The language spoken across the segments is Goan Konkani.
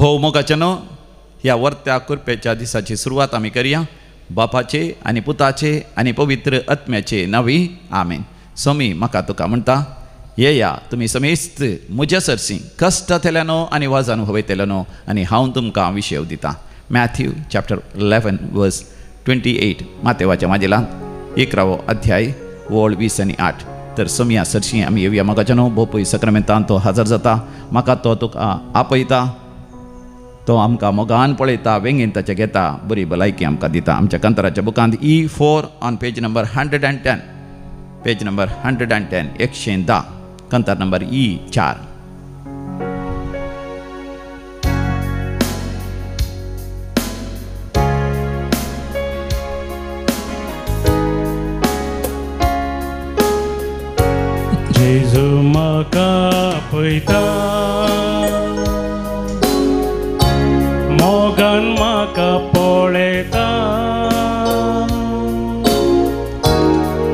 भोव मोगाचे न्हू ह्या वर्त्या कृपेच्या दिसाची सुरवात आमी करया बापाचे आनी पुताचे आनी पवित्र आत्म्याचे नांवी आमेन. स्वामी म्हाका तुका म्हणटा येया तुमी समेस्त म्हज्या सरशी कश्ट जातल्यानो आनी वाजान व्हयतल्यानो आनी हांव तुमकां विशेव दिता. मॅथ्यू चॅप्टर 11 वर्स 28 मातेवाच्या माजेलांत 11वो अध्याय वळ 20 आनी 8. तर सोमया सरशी आमी येवया मोगाच्यानो. बोपय सक्रामेंतान तो हजर जाता, म्हाका तो तुका आपयता, तो आमकां मोगान पळयता, वेंगेन ताचें घेता, बरी भलायकी आमकां दिता. आमच्या कांताराच्या बुकांत E4 on page number 110, page number 110 110, कांतार नंबर E4. जेजू म्हाका पळयता, मोगान म्हाका पळयता,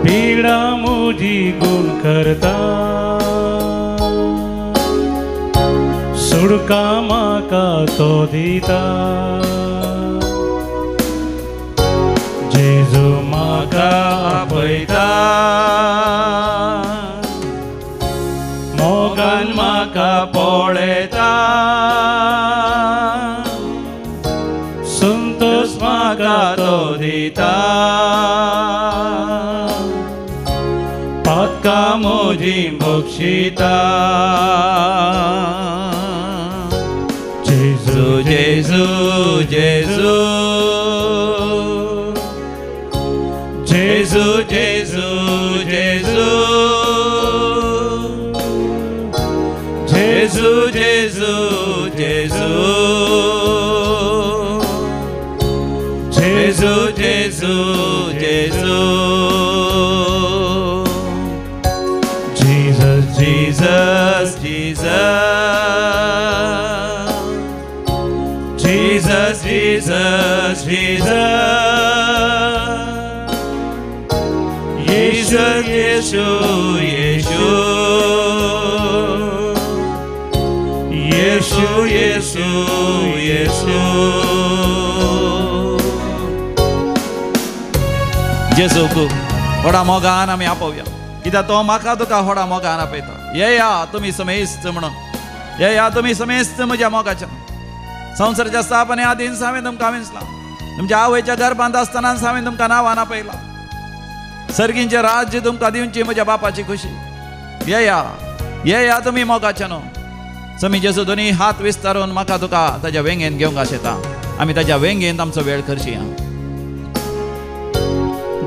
पिडा म्हजी गुण करता, सुडका म्हाका तो दिता. जेजू म्हाका पळयता, मोगान म्हाका पळयता, संतोष म्हाका तो दिता, पातकां म्हजीं बक्षिता. जेजू जेजू जेजू जेजू जेजू जेजू जेजू जेजू जेजू जेजू जेजू जेजू Jesus Jesus Jesus Jesus Jesus Jesus Yeshu Yeshu Yeshu Yeshu Yeshu Yeshu. जेजूक व्हडा मोगान आमी आपोवया, कित्याक तो म्हाका तुका व्हडा मोगान आपयता. येया तुमी समेस्त म्हणून, येया तुमी समेस्त म्हज्या मोगाच्या. संवसाराच्या स्थापने आदींच हांवें तुमकां विंचलां, तुमच्या आवयच्या गर्भांत आसतनाच हांवें तुमकां नांवान आपयलां. सर्गींचें राज्य तुमकां दिवची म्हज्या बापाची खुशी. येया येया तुमी मोगाच्या न्हू. समी जेजू दोनी हात विस्तारून म्हाका तुका ताज्या वेंगेन घेवंक आशेता. आमी ताज्या वेंगेन आमचो वेळ खर्चिया.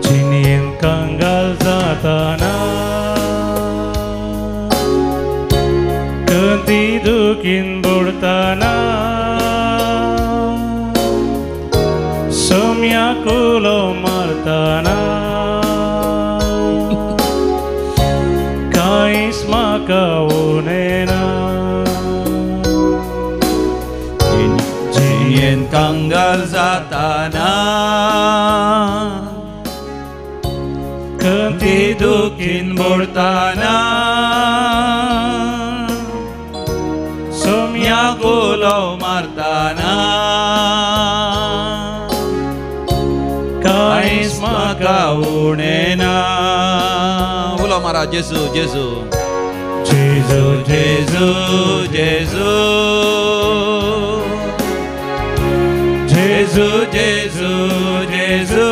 जिणेन कंगाल जाताना, कंती दुखीन बुडताना, सोम्या कुलो मारताना, कांयच म्हाका उणेना. जिणेन कंगाल जाताना, कंती दुखीन बुडताना, सोम्या कुलो मारताना, कांयच म्हाका उणेना. उलो मारा जेजू जेजू जेजू जेजू जेजू जेजू जेजू जेजू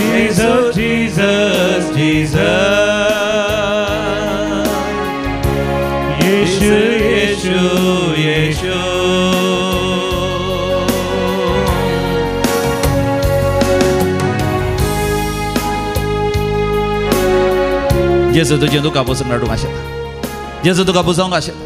जेजू जीसस जीसस येशू येशू येशू. जेजू तुजें दुखा पसून रडूंक आशेता, जेजू तुका बुजोवंक आशेता,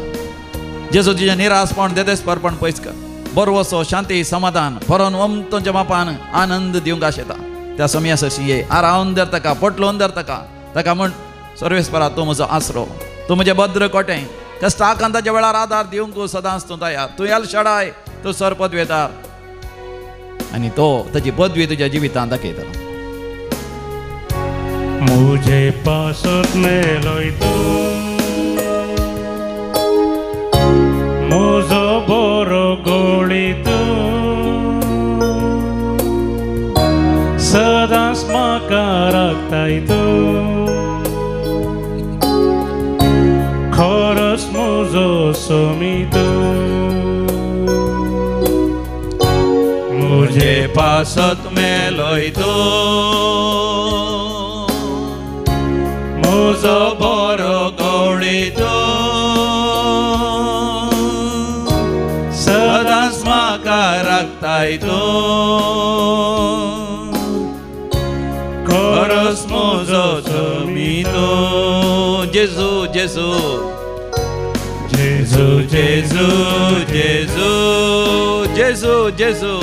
जेजू तुजें निरासपण देदेसपरपण पयस कर, बरवसो शांती समाधान भरोन ओमतोंच्या मापान आनंद दिवंक आशेता. त्या सोमया सरशी ये, आरावन धर ताका, पोटलोवन धर ताका, ताका म्हण सर्वेस्परा तूं म्हजो आसरो, तूं म्हजें भद्र कोटें, कश्टा आकांताच्या वेळार आदार दिवंक सदांच तूं तयार, तूं एल शडाय, तूं सर पदवेदार, आनी तो ताजी पदवी तुज्या जिवितांत दाखयतलो. मुझे पासत मेलोय तूं, राखताय तूं खरोच म्हजो स्वामी तूं मुझे पासत मेलोय तूं मुजो बरो गवळी तूं सदांच म्हाका राखताय तूं खरोच म्हजो स्वामी तूं जेजू जेजू जेजू जेजू जेजू जेजू जेजू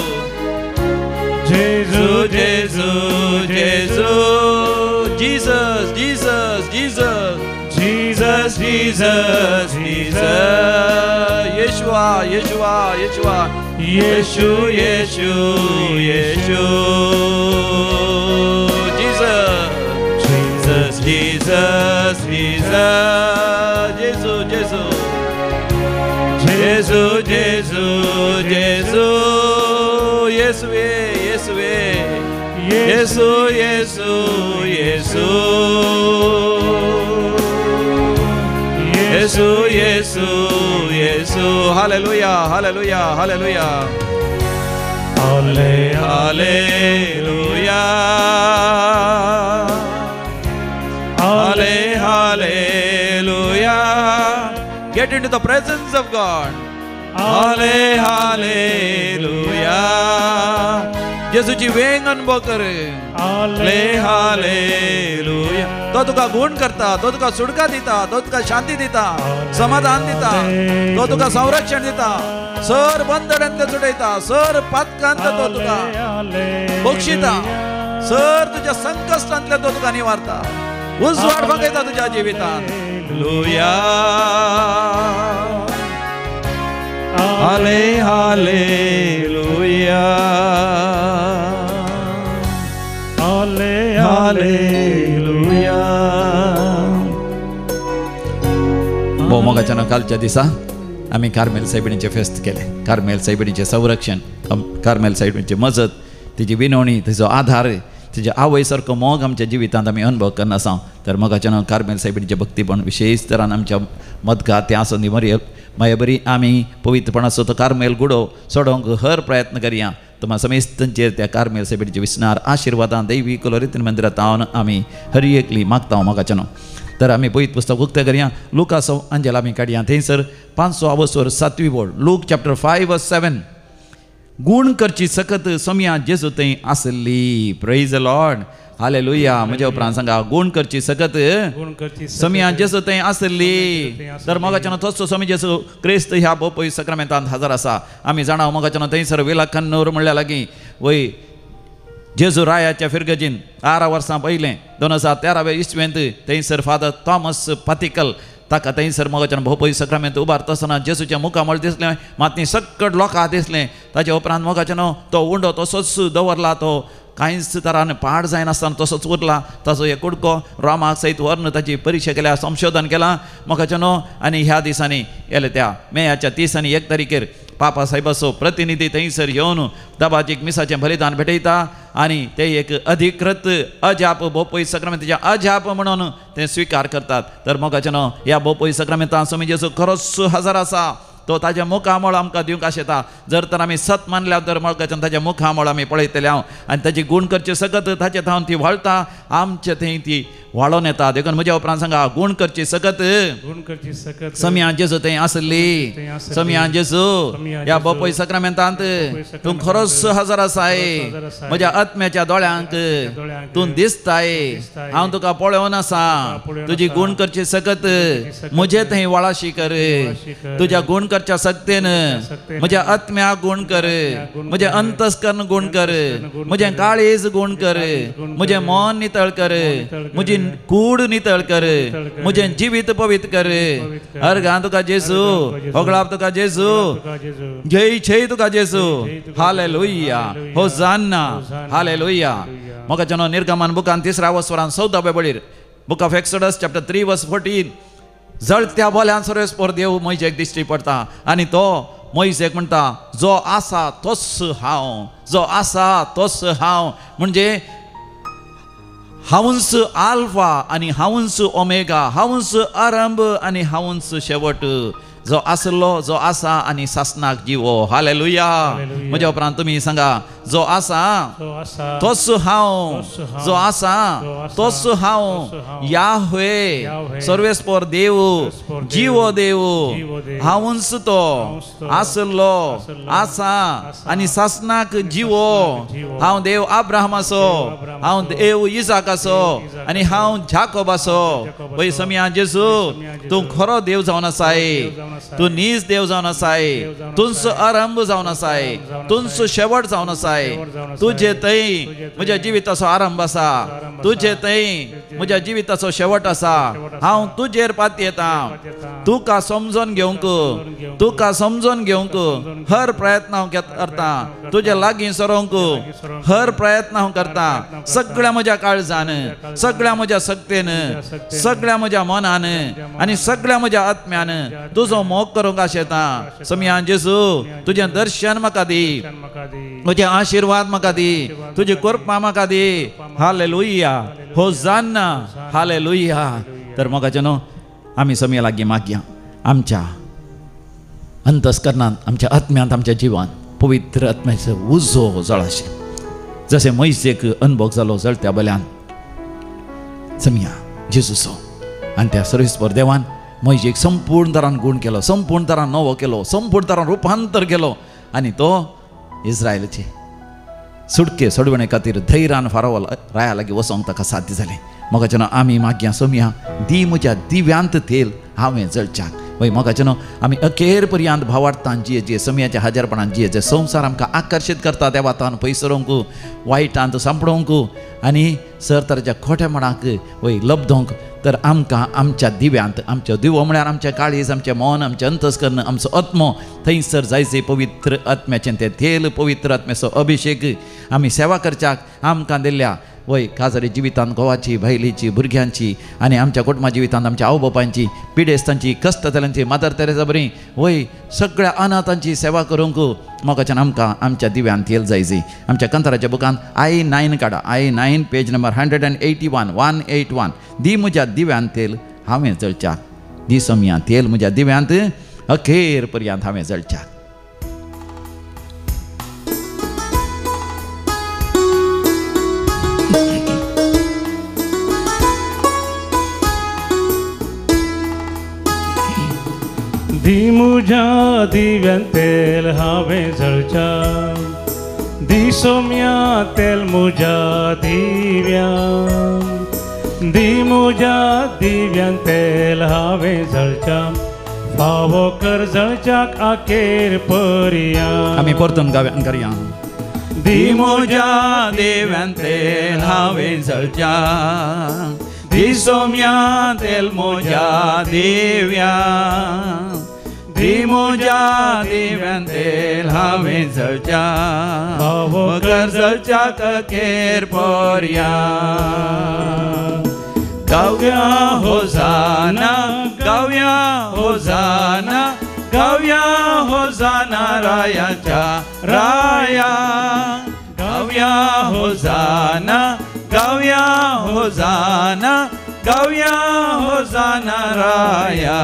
जेजू जेजू जेजू Jesus Jesus Jesus Jesus Jesus Jesus Yeshua Yeshua Yeshua Yeshu Yeshu Yeshu Jesus Jesus Jesus Jesus Jesu Jesu Jesu Jesu Jesu येसुवे येसुवे Yesu Yesu Yesu Yesu Yesu Yesu hallelujah hallelujah hallelujah hallelujah halle hallelujah. Get into the presence of God. Halle hallelujah. जेजूची वेंग अनुभव कर. हाले हालेलुया. तो तुका गुण करता, तो तुका सुटका दिता, तो तुका शांती दिता, समाधान दिता, तो तुका संरक्षण दिता, सर बंधनांतले सुटयता, सर पातकांतले तो तुका बक्षिता, सर तुझ्या संकश्टांतले तो तुका निवारता, उजवाड बघयता तुझ्या जिवितांत. हालेलुया हाले हालेलुया हाले हालेलुया. भोवमोगाच्या कालच्या दिसा आमी कार्मेल सायबिणीचें फेस्त केलें. कार्मेल सायबिणीचें संरक्षण, कार्मेल सायबिणीची मजत, तिची विनवणी, तिचो आधार, तिच्या आवय सारको मोग आमच्या जिवितांत आमी अनुभव करना आसा. तर मोगाच्यान कार्मेल सायबिणीचें भक्तीपण विशेष तरान आमच्या मदगात तें आसून ती मरियल मागीर बरी आमी पवित्रपणाचो तो कार्मेल गुडो सोडोवंक हर प्रयत्न करया. तुमा समेस्तांचेर त्या कार्मेल सायबिणीचे विसनार आशिर्वादान दैवी कुलरितीन मंदिरांत हांव आमी हर एकली मागता मोगाच्यान. तर आमी पवित्र पुस्तक उक्तें करया. लुकासो अंजेल आमी काडया थंयसर 5 अवसर 7वी बोर्ड लूक चॅप्टर 5 verse 7. गुण करची सकत सोमया जेजू थंय आसली. Praise the Lord. Hallelujah. म्हज्या उपरांत सांगा, गुण करची सकत सोमया जेजू थंय आसली. तर मोगाच्यान तसो स्वामी जेजू क्रिस्त ह्या बोपय सक्रामेंतांत हजर आसा. आमी जाणा मोगाच्यान थंयसर विलाकन्नूर म्हणल्या लागीं वय जेजू रायाच्या फिरगजीन 6 वर्सां पयलें 2013 इसवेंत थंयसर फादर थॉमस पातिकल ताका थंयसर मोगाच्यान भोपय सक्रामेंत उबारता आसतना जेजूच्या मुखामळ दिसलें, मात सक्कड लोकां दिसलें. ताच्या उपरांत मोगाच्यान तो उंडो तसोच दवरला, तो कांयच तरान पाड जायनासतना तसोच उरला. ताचो एक कुडको रोमाक सयत व्हरून ताची परिक्षा केल्या, संशोधन केलां मोगाच्यान. आनी ह्या दिसांनी येले त्या मेयाच्या 30 आनी 1 तारखेर पापा साहेबाचो प्रतिनिधी थंयसर येवन दबाजीक मिसाचें बलिदान भेटयता आनी ते एक अधिकृत अजाप बोपय सक्रामेंताचें अजाप म्हणून ते स्विकार करतात. तर मोगाच्यान ह्या बोपय सक्रामेंतांत स्वामी जेजू खरोच हजर आसा. तो ताज्या मुखामळ आमकां दिवंक आशेता. जर तर आमी सत मानल्या तर मोगाच्यान ताज्या मुखामळ आमी पळयतले हांव आनी ताजी गुण करचे सकत ताचे थावन ती व्हाळटा, आमचे थंय ती व्हाळोन येता. देखून म्हज्या उपरांत सांगा, गुण करची सकत समिया जेजू थंय आसली. समिया जेजू ह्या बोपय सक्रामेंतांत तूं खरोच हजर आसाय. म्हज्या आत्म्याच्या दोळ्यांक तूं दिसताय, हांव तुका पळोवन आसा. तुजी गुण करची सकत म्हजे थंय वाळाशी कर. तुज्या गुण करच्या सक्तेन म्हज्या आत्म्याक गुण कर, म्हजें अंतस्कर्ण गुण कर, म्हजें काळीज गुण कर, म्हजें मन नितळ कर, म्हजी कूड नितळ कर, म्हजें जिवीत पवित्र कर. अर्घां तुका जेजू, होगळाप तुका जेजू, जय छय तुका जेजू. हालेलुया. होजान्ना. हालेलुया. मोगाच्यानो निर्गमन बुकान 3 वस्वरान 14व्या बळीर book of Exodus chapter 3 verse 14. जळत्या बोल्यान सर्वेस्पोर देव मोयजेक दिश्टी पडता आनी तो मोयजेक म्हणटा, जो आसा तोच हांव, जो आसा तोच हांव. म्हणजे हांवूच आल्फा आनी हांवूच ओमेगा, हांवूच आरंभ आनी हांवूच शेवट, जो आसलो, जो आसा आनी सासनाक जिवो. हालेलुया. म्हज्या उपरांत तुमी सांगा, जो आसा तोच हांव, जो आसा तोच हांव, याहवे सर्वेस्पर देव, जिवो देव, हांवूच तो आसलो, आसा आनी सासनाक जिवो. हांव देव अब्राहमाचो, हांव देव इसाकाचो आनी हांव जाकोबाचो. पळय समिया जेजू, तूं खरो देव जावन आसाय, तूं नीज देव जावन आसाय, तुंचो आरंभ जावन आसाय, तुंचो शेवट जावन आसाय. तुजे थंय म्हज्या जिविताचो आरंभ आसा, तुजे थंय म्हज्या जिविताचो शेवट आसा. हांव तुजेर पातयेता, तुका समजून घेवंक, तुका समजून घेवंक हर प्रयत्न हांव करता, तुजे लागीं सरोंक हर प्रयत्न हांव करता. सगळ्या म्हज्या काळजान, सगळ्या म्हज्या शक्तेन, सगळ्या म्हज्या मनान आनी सगळ्या म्हज्या आत्म्यान तुजो मोग करूंक आशेता. समिया जेजू, तुजें दर्शन म्हाका दी, तुजे आशिर्वाद म्हाका दी, तुजी कृपा म्हाका दी. Hallelujah, होजान्ना, hallelujah. तर मोगाचे न्हू, आमी समिया लागीं मागया, आमच्या अंतस्करणांत, आमच्या आत्म्यांत, आमच्या जिवान पवित्र आत्म्याचो उजो जळाशे, जशें मैसेक अनभोग जालो जळत्या बल्यान समिया जेजूचो. आनी त्या सर्वेस्पर देवान मैजेक संपूर्ण तरान गूण केलो, संपूर्ण तरान नवो केलो, संपूर्ण तरान रुपांतर केलो आनी तो इस्रायलाचे सुटके सोडवणे खातीर धैर्यान फाराव राया लागीं वचोंक ताका साध्य जालें. मोगाचे न्हू, आमी मागया सोमया, दी म्हज्या दिव्यांत तेल हांवें जळच्याक. वय मोगाचे न्हू, आमी अखेर पर्यंत भावार्थान जिये, जे समयाच्या हाजरपणान जिये, जे संवसार आमकां आकर्शीत करता त्या वातान पयस रोवंक, वायटांत सांपडोवंक आनी सर तरेच्या खोट्या मणाक वय लब्दोवंक, तर आमकां आमच्या दिव्यांत, आमच्या दिवो म्हळ्यार आमचें काळीज, आमचें मन, आमचें अंतस्कर्ण, आमचो आत्मो, थंयसर जायचे पवित्र आत्म्याचें तें तेल, पवित्र आत्म्याचो अभिशेक आमी सेवा करच्याक आमकां दिल्ल्या वय काजारी जिवितांत घोवाची, बायलेची, भुरग्यांची आनी आमच्या कुटुंबा जिवितांत आमच्या आवय बापायची, पिडेस्तांची, कश्टतल्यांची, मादर तेरेजा बरी वय सगळ्या अनाथांची सेवा करूंक मोगाच्यान आमकां आमच्या दिव्यान तेल जायची. आमच्या कंत्राच्या बुकान I9 काडा, I9 page number 181, 181. दी म्हज्या दिव्यान तेल हांवें जळच्याक, दी सोमया तेल म्हज्या दिव्यांत अखेर पर्यंत हांवें जळच्याक. दी म्हज्या दिव्यान तेल हांवें जळच्या, दी सोम्या तेल म्हज्या दिव्यान, दी म्हज्या दिव्यान तेल हांवें जळच्या, फावो कर जळच्याक अखेर पर्यंत. आमी परतून गाव्यान करया. दी म्हज्या दिव्यान तेल हांवें जळच्या, दी सोम्या तेल म्हज्या दिव्यान, दी म्हज्या दिव्यान तेल हांवें जळच्या, फावो कर जळच्याक अखेर पर्यंत. गावया होजाना, गावया होजाना, गावया होजाना रायाच्या राया, गावया होजाना, गावया होजाना, गावया होजाना राया.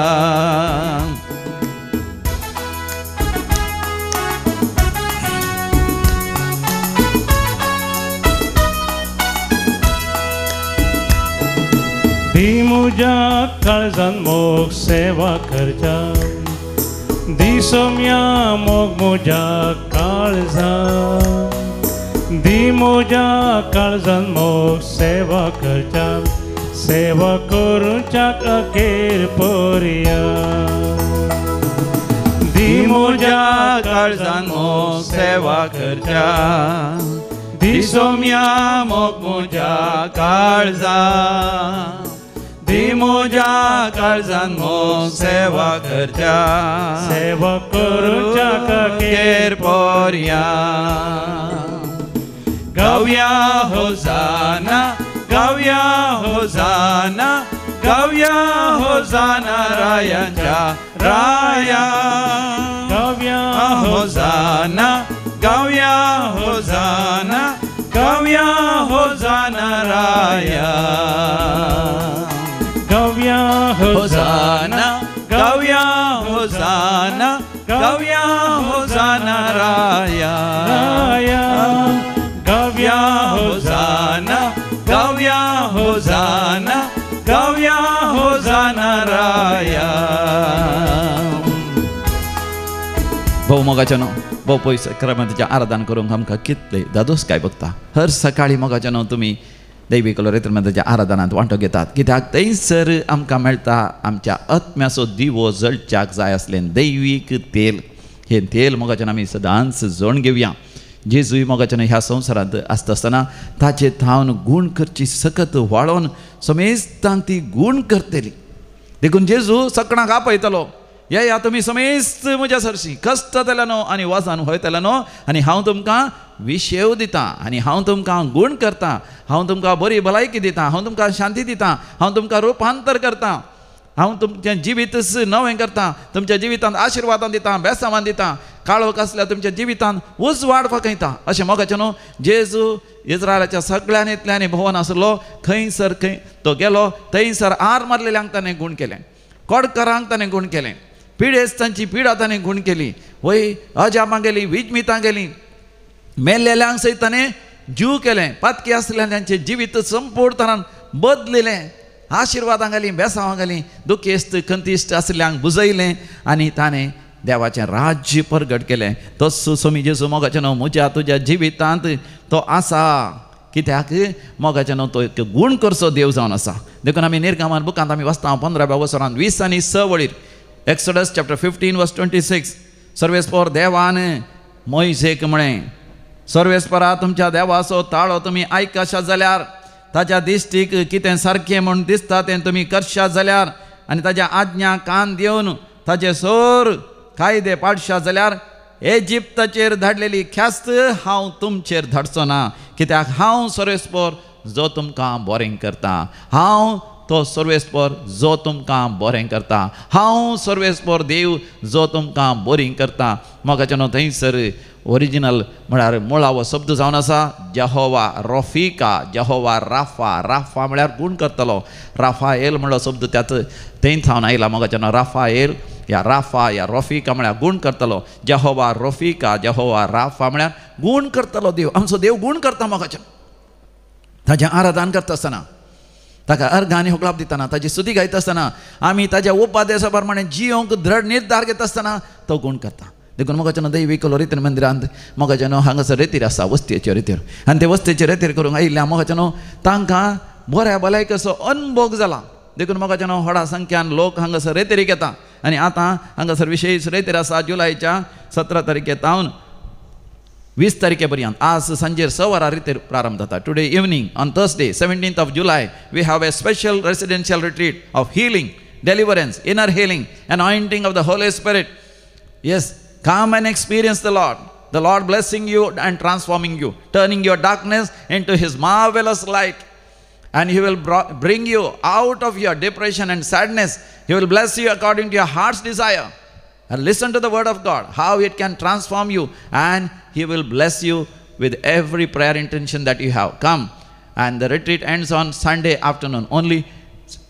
दी म्हज्या काळजान मोग सेवा करच्या, दी सोम्या मोग म्हज्या काळजान, दी म्हज्या काळजान मोग सेवा करच्या, सेवा करूच्याक अखेर पर्यंत. दी म्हज्या काळजान मोग सेवा करच्या, दी सोम्या मोग म्हज्या काळजान, दी म्हज्या काळजान मोग सेवा करच्या, सेवा करूच्याक अखेर पर्यंत. गावया होजाना, गावया होजाना, गावया होजाना रायाच्या राया, गावया होजाना, गावया होजाना, गावया होजाना होजाना राया, गावया होजाना, गावया होजाना, गावया होजाना राया, राया, गावया होजाना, गावया होजाना, गावया होजाना राया। भोव मोगाच्यानो, भोव पयस क्रमांतच्या आराधन करूंक आमकां कितले दादोस काय बघता। हर सकाळी मोगाच्यानो तुमी दैवीक रेत्रमंताच्या आराधनांत वांटो घेतात, कित्याक थंयसर आमकां मेळटा आमच्या आत्म्याचो दिवो जळच्याक जाय आसलें दैवीक तेल। हें तेल मोगाच्यान आमी सदांच जोण घेवया। जेजूय मोगाच्यान ह्या संवसारांत आसता आसतना ताचे थावन गूण करची सकत वाळोवन समेस्तांक ती गूण करतली। देखून जेजू सकणाक आपयतलो, येया तुमी समेस्त म्हज्या सरशी कश्ट जातले आनी वजन वयतले न्हू, आनी हांव तुमकां विशेव दिता, आनी हांव तुमकां गूण करता, हांव तुमकां बरी भलायकी दिता, हांव तुमकां शांती दिता, हांव तुमकां रुपांतर करता, हांव तुमचें जिवीतच नवें करता, तुमच्या जिवितांत आशिर्वादान दिता, बेसावान दिता, काळोख आसल्यार तुमच्या जिवितांत उजवाड फांकयता। अशें मोगाचें न्हू जेजू इस्रायलाच्या सगळ्यांनी इतल्यांनी भोंवन आसलो, खंयसर खंय तो गेलो थंयसर आर मारलेल्यांक ताणें गूण केलें, कोडकरांक ताणें गूण केलें, पिडेस्तांची पिडा ताणें गूण केली, वय अजापां गेली, विजमितां गेली, मेल्लेल्यांक सयत ताणें जीव केलें, पातकी आसलेल्यांचें जिवीत संपूर्ण तरान बदलिलें, आशिर्वादां घालीं, बेसावां घालीं, दुखेस्त खंतिश्ट आसल्यांक बुजयलें आनी ताणें देवाचें राज्य परगट केलें। तस स्वामी जेजू मोगाचें न्हू म्हज्या तुज्या जिवितांत तो आसा, कित्याक मोगाचें न्हू तो एक गूण करचो देव जावन आसा। देखून आमी निर्गमन बुकांत आमी वाचता 15व्या वसरांत 20 आनी 6 वळीर, एक्सोडस चॅप्टर 15 वर्स 26, सर्वेस्पोर देवान मोयजेक म्हळें, सर्वेस्परा तुमच्या देवाचो ताळो तुमी आयकशात जाल्यार, ताच्या दिश्टीक कितें सारकें म्हूण दिसता तें तुमी करशात जाल्यार, आनी ताच्या आज्ञा कान दिवन ताचे सोर कायदे पाडशात जाल्यार, एजिप्ताचेर धाडलेली ख्यास्त हांव तुमचेर धाडचो ना, कित्याक हांव सर्वेस्पोर जो तुमकां बरें करता, हांव तो सर्वेस्पोर जो तुमकां बरें करता, हांव सर्वेस्पोर देव जो तुमकां बरीं करता। मोगाचें न्हू थंयसर ओरिजिनल म्हळ्यार मुळावो शब्द जावन आसा जहोवा रोफिका, जहोवा राफा। राफा म्हळ्यार गूण करतलो, राफाएल म्हणलो शब्द त्याच थंय थावन आयला। मोगाचें न्हू राफाएल या राफा या रोफिका म्हळ्यार गूण करतलो, जहोवा रोफिका, जहोवा राफा म्हळ्यार गूण करतलो देव। आमचो देव गूण करता मोगाचें, ताचें आराधन करता आसतना, ताका अर्घांनी होगळाप दितना, ताजी स्तुती गायता आसतना, आमी ताज्या उपदेशा प्रमाणे जियोंक दृढ निर्धार घेता आसतना तो गूण करता। देखून मोगाचें न्हू दैवीक रेतीर मंदिरांत मोगाचें न्हू हांगासर रेतीर आसा, वस्तेचे रेतीर, आनी ते वस्तेचे रेतीर करूंक आयिल्ल्या मोगाचें न्हू तांकां बऱ्या भलायकेचो अनभोग जाला। देखून मोगाचें न्हू व्हडा संख्यान लोक हांगासर रेतीरीक येता आनी आतां हांगासर विशेश रेतीर आसा जुलायच्या 17 तारखे तावन 20 तारखे पर्यंत। आज सांजेर 6 वरां रितीर प्रारंभ जाता। Today evening on Thursday 17th of July we have a special residential retreat of healing, deliverance, inner healing, anointing of the Holy Spirit. Yes, come and experience the Lord. The Lord blessing you and transforming you, turning your darkness into His marvelous light. And He will bring you out of your depression and sadness. He will bless you according to your heart's desire. And listen to the word of God, how it can transform you, and He will bless you with every prayer intention that you have. Come. And the retreat ends on Sunday afternoon. Only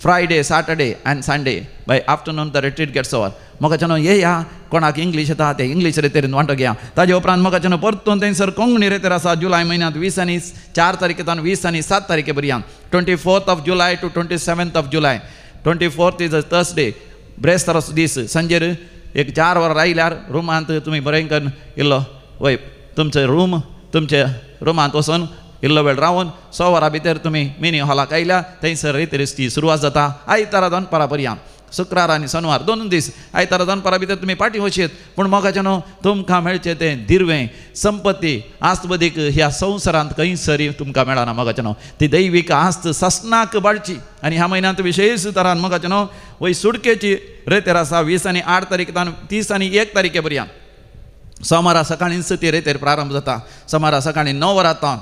Friday, Saturday and Sunday. By afternoon the retreat gets over. मोगाच्यानो येया, कोणाक इंग्लीश येता ते इंग्लीश रेतेरीन वांटो घेया। ताजे उपरांत मोगाच्यानो परतून थंयसर कोंकणी रेतेर आसा जुलाय म्हयन्यांत 20 आनी 4 तारखे तावन 20 आनी 7 तारखे पर्यंत, 24th of July to 27th of July. 24th is a Thursday, ब्रेस्ताराचो दीस। सांजेर एक 4 वरां आयल्यार रुमांत तुमी बरें करून इल्लो वय तुमचें रूम तुमच्या रुमांत वचून इल्लो वेळ रावन 6 वरां भितर तुमी मिनी हॉलाक आयल्या थंयसर रेतेरीची सुरवात जाता। आयतारा दनपारा पर्यंत, शुक्रार आनी शनिवार 2 दीस, आयतारा दनपारा भितर तुमी पाटी वचयेत। पूण मोगाचें न्हू तुमकां मेळचें तें दिर्वें संपत्ती आस्तबदीक ह्या संवसारांत खंयसरी तुमकां मेळना। मोगाचें न्हू ती दैवीक आस्त ससनाक बाळची। आनी ह्या म्हयन्यांत विशेश तरान मोगाचें न्हू वय सुटकेची रेतेर आसा 20 आनी 8 तारखे तावन 30 आनी 1 तारखे पर्यंत। सोमारा सकाळींच ती रेतेर प्रारंभ जाता, सोमारा सकाळीं 9 वरां तावन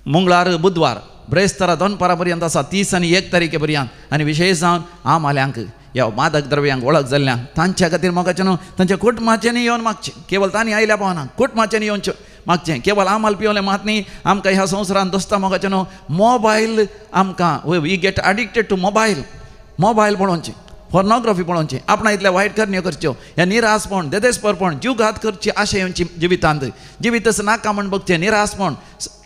मंगळार बुधवार ब्रेस्तारा दनपारा पर्यंत आसा 30 आनी 1 तारखे पर्यंत। आनी विशेश जावन आमाल्यांक ह्या मादक द्रव्यांक वळख जाल्ल्यांक तांच्या खातीर मोगाचें न्हू तांच्या कुटुंबाच्यांनी येवन मागचें, केवल तांणी आयल्या पावना, कुटुंबाच्यांनी येवचें। मागचें केवल आमाल पिवलें मात न्ही आमकां ह्या संवसारान दोस्ता मोगाचें मोबायल आमकां we get addicted to mobile. Mobile पळोवचें, पोर्नोग्राफी पळोवचें, आपणा इतल्या वायट करण्यो करच्यो, ह्या निरासपण देदेसपरपण जीवघात करची आशा येवची जिवितांत, जिवीतच नाका म्हण बघचें, निरासपण,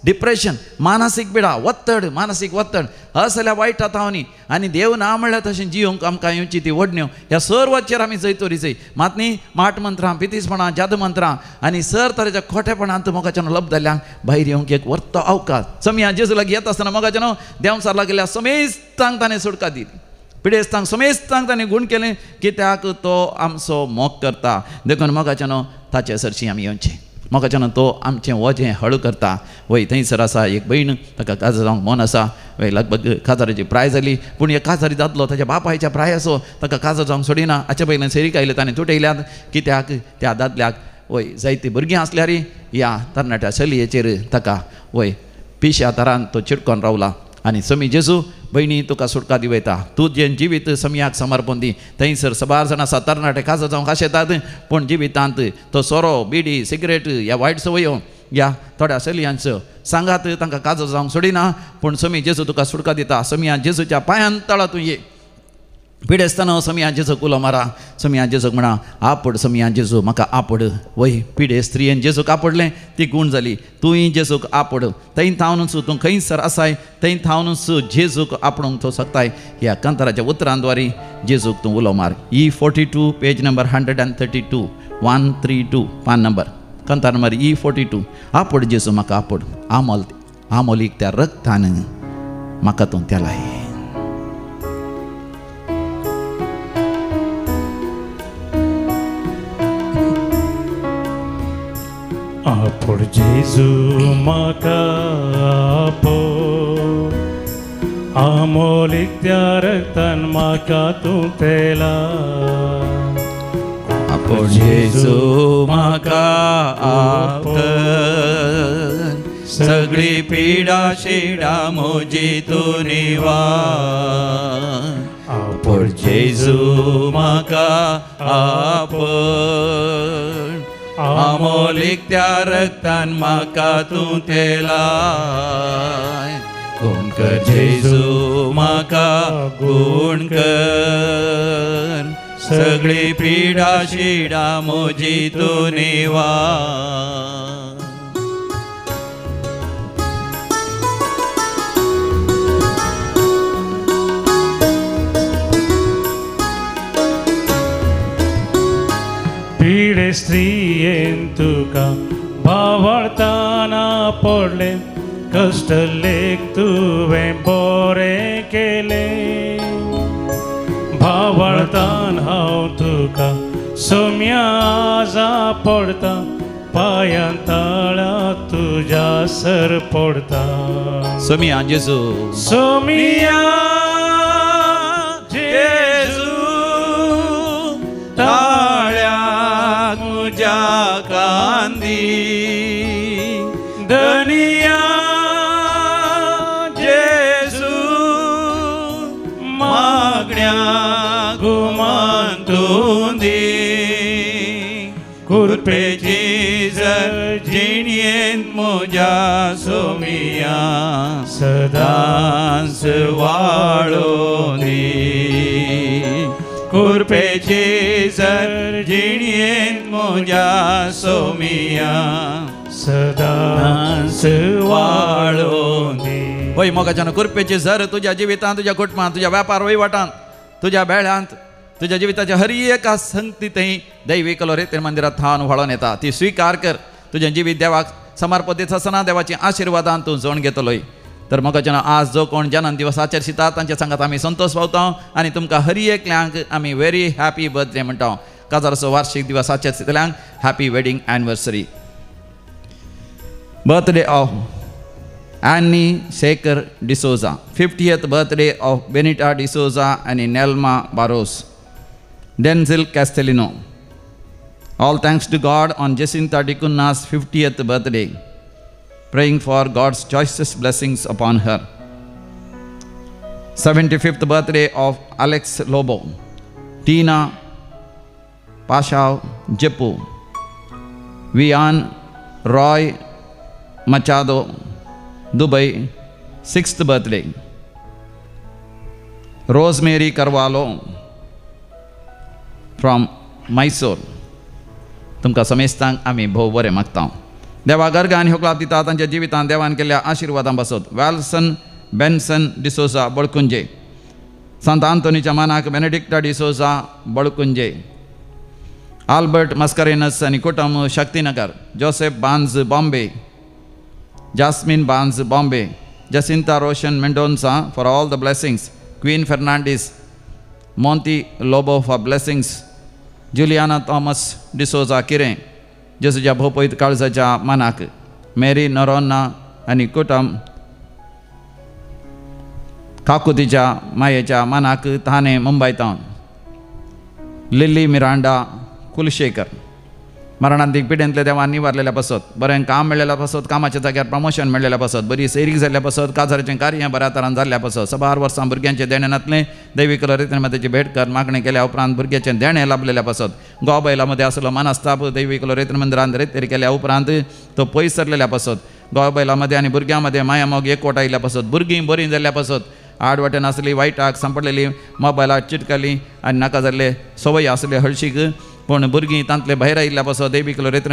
डिप्रेशन, मानसीक पिडा, वत्तड, मानसीक वत्तड असल्या वायट आतावनी आनी देव ना म्हणल्यार तशें जिवंक आमकां येवची ती वडण्यो ह्या सर्वाचेर आमी जैतोरी जय मात न्ही माट मंत्रां, पितीसपणां, जादू मंत्रां आनी सर तरेच्या खोटेपणांत मोगाच्यान लब जाल्ल्यांक भायर येवंक एक वर्तो अवकाश. समया जेजू लागीं येता आसतना मोगाच्यान देंवसार लागिल्ल्या समेस्तांक ताणें सुटका दिली, पिडेस्तांक समेस्तांक ताणें गूण केलें, कित्याक तो आमचो मोग करता. देखून मोगाच्यान ताचे सरशीं आमी येवचें, मोगाच्यान तो आमचें वजें हळू करता. वय थंयसर आसा एक भयण, ताका काजार जावंक मन आसा, वय लगभग काजाराची प्राय जाली, पूण एक काजारी जातलो ताच्या बापायच्या प्राय असो ताका काजार जावंक सोडिना. हाचे पयल्यान सेरीक आयले ताणें तुटयल्यात, कित्याक त्या दादल्याक वय जायतीं भुरगीं आसल्यार ह्या तरणाट्या चलयेचेर ताका वय पिश्या तरान तो चिटकोन रावला. आनी समी जेजू भयणी तुका सुटका दिवयता, तूं जें जिवीत समयाक समर्पण दी. थंयसर सबार जाण आसा तरणाटे काजार जावंक आशेतात, पूण जिवितांत तो सोरो, बिडी, सिगरेट ह्या वायट संवयो ह्या थोड्या चलयांचो सांगात तांकां काजार जावंक सोडिना, पूण समी जेजू तुका सुटका दिता. समया जेजूच्या पांयान तळा तूं ये. पिडेस्ताना समिया जेजूक उलो मारा, समिया जेजूक म्हणा आपड, समिया जेजू म्हाका आपड. वय पिडे स्त्रियेन जेजूक आपडलें, ती गूण जाली. तूंय जेजूक आपड, थंय थावनूच तूं खंयसर आसाय थंय थावनूच जेजूक आपणूंक तूं शकताय. ह्या कांताराच्या उतरांद्वारी जेजूक तूं उलो मार. E42 page number 132, 132 पान नंबर, कांतार नंबर E42. आपड जेजू म्हाका आपड, आमोल आमोलीक त्या रक्तान म्हाका तूं तेलाय. आपोड जेजू म्हाका आपोड, आमोलीक त्या रक्तान म्हाका तूं तेला. आपोड जेजू म्हाका आपोड, सगळी पिडा शिडा म्हजी तूं निवार. आपोड जेजू म्हाका आपोड, आमोलीक त्या रक्तान म्हाका तूं तेलाय. गुण कर जेजू म्हाका गुण कर, सगळी पिडा शिडा म्हजी तूं निवार. पिडे स्त्रियेन तुका भावार्थाना पडलें, कश्ट लेख तुवें बरें केलें. भावार्थान हांव तुका सोम्या आजा पडता, पांयां ताळा तुज्या सर पडता. सोमिया जेजू, सोमिया जेजू ताळ्या मुज्या कांदी, धनिया जेजू मागण्या गुमान तूं दी. कुरपेची जर जिणयेंत म्हज्या सोमिया सदांच वाळों दी. कुरपेची जर जिणयेंत म्हज्या सोमिया सदांच वाळों दी. वय मोगाच्यान कुरपेची जर तुज्या जिवितांत, तुज्या कुटुंबांत, तुज्या व्यापार वहिवाटांत, तुज्या बेळांत, तुज्या जिविताच्या हर एका संगतींतय दैवी कलोरे ते मंदिरात थावन व्हाळोन येता, ती स्विकार कर. तुजें जिवीत देवाक समर्पण दिता आसतना देवाची आशिर्वादान तूं जोण घेतलोय. तर मोगाच्यान आज जो कोण जनन दिवस आचरिता तांच्या सांगात आमी संतोष पावता आनी तुमकां हर एकल्यांक आमी व्हेरी हॅपी बर्थडे म्हणटा. काजाराचो वार्षिक दिवस आचरितल्यांक happy wedding anniversary. Birthday of Annie Shekhar D'Souza, 50th birthday of Benita D'Souza आनी Nelma Barros, Denzil Castelino. All thanks to God on Jacinta D'Cunha's 50th birthday. Praying for God's choicest blessings upon her. 75th birthday of Alex Lobo, Tina Pashav Jeppu, Vian Roy Machado Dubai 6th birthday, Rosemary Carvalho from Mysore. तुमकां समेस्तांक आमी भोव बरें मागता. देवा गर्गा आनी होकलाप दिता तांच्या जिवितांत देवान केल्ल्या आशिर्वादां पासत. वॅल्सन बेन्सन डिसोजा बळकुंजे, सांत आंतोनीच्या मानाक बेनेडिक्टा डिसोजा बळकुंजे, आल्बर्ट मस्करेनस आनी कुटुंब Shaktinagar, Joseph Banz Bombay, Jasmine Banz Bombay, Jacinta Roshan Mendonca for all the blessings, Queen Fernandes, Monty Lobo for blessings, Juliana Thomas D'Souza Kiren, जेसूच्या भोपयत काळजाच्या मानाक, मेरी नरोन्ना आनी कुटुंब काकुतीच्या मायेच्या मानाक थाणे मुंबय तावन, लिल्ली मिरांडा कुलशेखर. मरणांतीक पिडेंतले देवान निवारलेल्या पासत, बरें काम मेळ्ळेल्या पासत, कामाच्या जाग्यार प्रमोशन मेळ्ळेल्या पासत, बरी सैरीक जाल्ल्या पासत, काजाराचें कार्य बऱ्या तरान जाल्ल्या पासत, सबार वर्सां भुरग्यांचें देणें नातलें दैवीक रेतनमातेची भेट कर मागणें केल्या उपरांत भुरग्याचें देणें लाभलेल्या पासत, गोवा बैला मदें आसलो मानस्ताप दैवीक रेतन मंदिरांत रेतेर केल्या उपरांत तो पयस सरलेल्या पासत, गोवा बैला मदें आनी भुरग्यां मदें मायामोग एकवट आयिल्ल्या पासत, भुरगीं बरीं जाल्ल्या पासत, आड वाटेन आसली वायटाक सांपडलेली मोबायलाक चिटकली आनी नाका जाल्ले संवय आसले हळशीक, पूण भुरगीं तांतले भायर आयिल्ल्या पासत देवीकलो रेत्र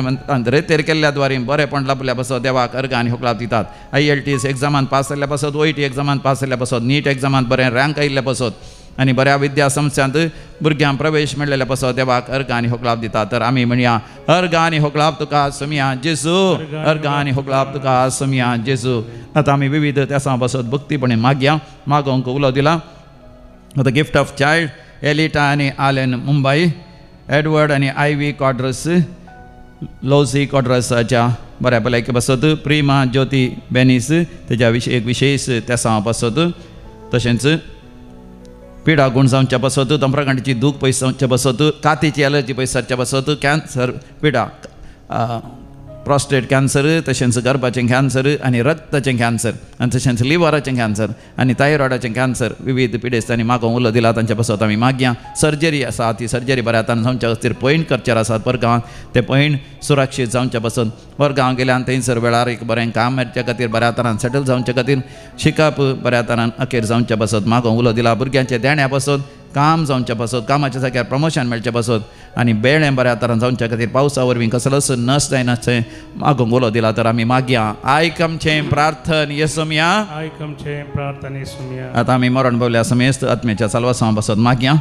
रेतेर केल्ल्या द्वारी बरेंपण लाभल्या पासत देवाक अर्गां आनी होकलाप दितात. IELTS एग्जामान पास जाल्ल्या पासत, OET एग्जामान पास जाल्ल्या पासत, नीट एग्जामान बरें रँक आयिल्ल्या पासत आनी बऱ्या विद्या संस्थांत भुरग्यांक प्रवेश मेळ्ळेल्या पासत देवाक अर्गां आनी होकलाप दितात. तर आमी म्हणया अर्गां आनी होकलाप तुका सोमया जेजू, अर्गां आनी होकलाप तुका सोमया जेजू. आतां आमी विविध त्यासां पासत भक्तीपणे मागया, मागोवंक उलो दिला. The gift of child Elita आनी आलेन मुंबय, एडवर्ड आनी आयवी कॉड्रस, लोसी कॉड्रसाच्या बऱ्या भलायके पासत, प्रिमा ज्योती बेनीस तेज्या एक विशेष तेसांव पासत, तशेंच पिडा गुण जावच्या पासत, तंप्रकांडीची दूख पयस जावच्या पासत, कातीची एलर्जी पयस जावच्या पासत, कॅन्सर पिडा प्रोस्टेट कॅन्सर, तशेंच गर्भाचें कॅन्सर आनी रक्ताचें कॅन्सर आनी तशेंच लिवराचें कॅन्सर आनी थायरॉयडाचें कॅन्सर विविध पिडेस्तांनी मागोवंक उलो दिला तांच्या पासत आमी मागया. सर्जरी आसा ती सर्जरी बऱ्या हातान जावच्या खातीर पयण करचेर आसात परगांवांत, ते पयण सुरक्षीत जावच्या पासत, परगांव गेल्यान थंयसर वेळार एक बरें काम मेळच्या खातीर बऱ्या तरान सेटल जावच्या खातीर शिकप बऱ्या तरान अखेर जावच्या पासत मागोवंक उलो दिला. भुरग्यांच्या देण्या पासत, काम जावच्या पासत, कामाच्या जाग्यार प्रमोशन मेळच्या पासत आनी बेळें बऱ्या तरान जावच्या खातीर पावसा वरवीं कसलोच नश्ट जायनासचें मागोवंक उलो दिला. तर आमी मागया आयक आमचें प्रार्थन येसुमया, आयक आमचें प्रार्थन येसुमया. आतां आमी मरण पावल्या समेस्त आत्म्याच्या साल्वासांव पासत मागया.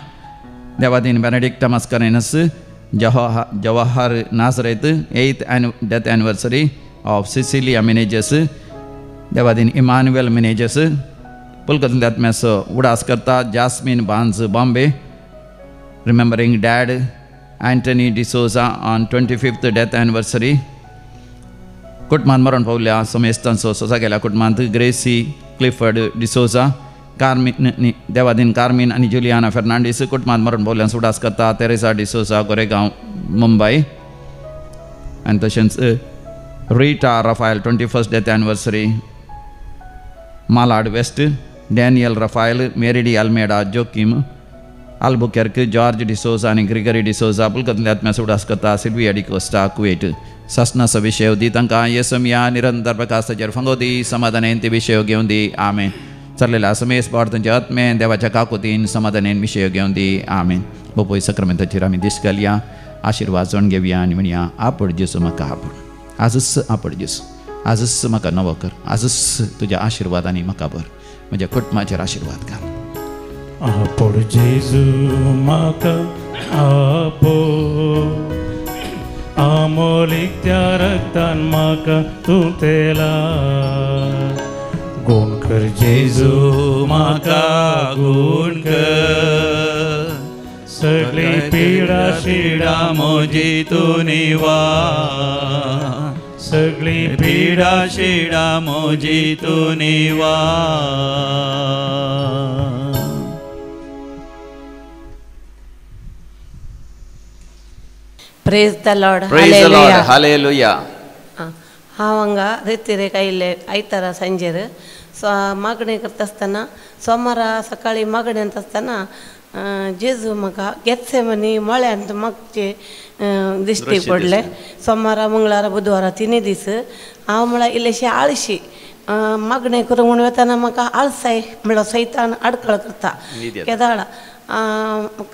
Devadin Benedicta Mascarenhas, Jawahar Nazareth, 8th death anniversary of Cecilia Menezes, Devadin Emmanuel Menezes, पुलकतल्या आत्म्याचो उडास करता Jasmine Banz Bombay, remembering dad Antony D'Souza on 25th death anniversary. कुटुंबांत मरण पावल्या समेस्तांचो सोसा गेल्या कुटुंबांत ग्रेसी क्लिफर्ड डिसोजा, कार्मीन देवादीन कार्मीन आनी जुलियाना फेर्नांडीस कुटुंबांत मरण पावल्या उडास करता तेरेसा डिसोजा गोरेगांव मुंबय, आनी तशेंच Rita Raphael 21st death anniversary Malad west, Daniel Raphael, Mary D Almeida, Joaquim Albuquerque, George D'Souza आनी ग्रिगरी डिसोजा पुलकतल्या आत्म्याचो उडास करता सिल्विया डिकोस्टा कुवेट. सासनाचो विशय दी तांकां येसुमया, निरंतर प्रकाशाचेर फांगो दी, समाधानेन ती विशय घेवन दी. आमेन. चल्लेल्या समेस पावट तांच्या आत्मेन देवाच्या काकुतीन समाधानेन विशय घेवन दी. आमेन. बोपोय सक्रमेंताचेर आमी दीस घालया, आशिर्वाद जावन घेवया आनी म्हणया आपड जेजू म्हाका आपड, आजच आपड जेजू, आजच म्हाका नवो कर, आजच तुज्या आशिर्वादांनी म्हाका भर, म्हज्या कुटुंबाचेर आशिर्वाद घाल. आपोड जेजू म्हाका आपोड, आमोलीक त्या रक्तान म्हाका तूं तेला, गुण कर जेजू म्हाका गुण कर, सगळी पिडा शिडा म्हजी तूं निवार, सगळी पिडा शिडा म्हजी तूं निवार. Praise the Lord. Praise the Lord. Hallelujah. हांव हांगा रेतिरेक आयिल्ले आयतारा सांजेर मागणें करता आसतना, सोमारा सकाळीं मागणें आसतना जेजू म्हाका गेत्सेमनी मळ्यांत मागचे दिश्टी पडले. सोमारा मंगळारा बुधवारा तिनूय दीस हांव म्हळ्यार इल्लेशें आळशी मागणें करूंक म्हूण वतना म्हाका आळसाय म्हळ्यार सैतान आडखळ करता केदाळा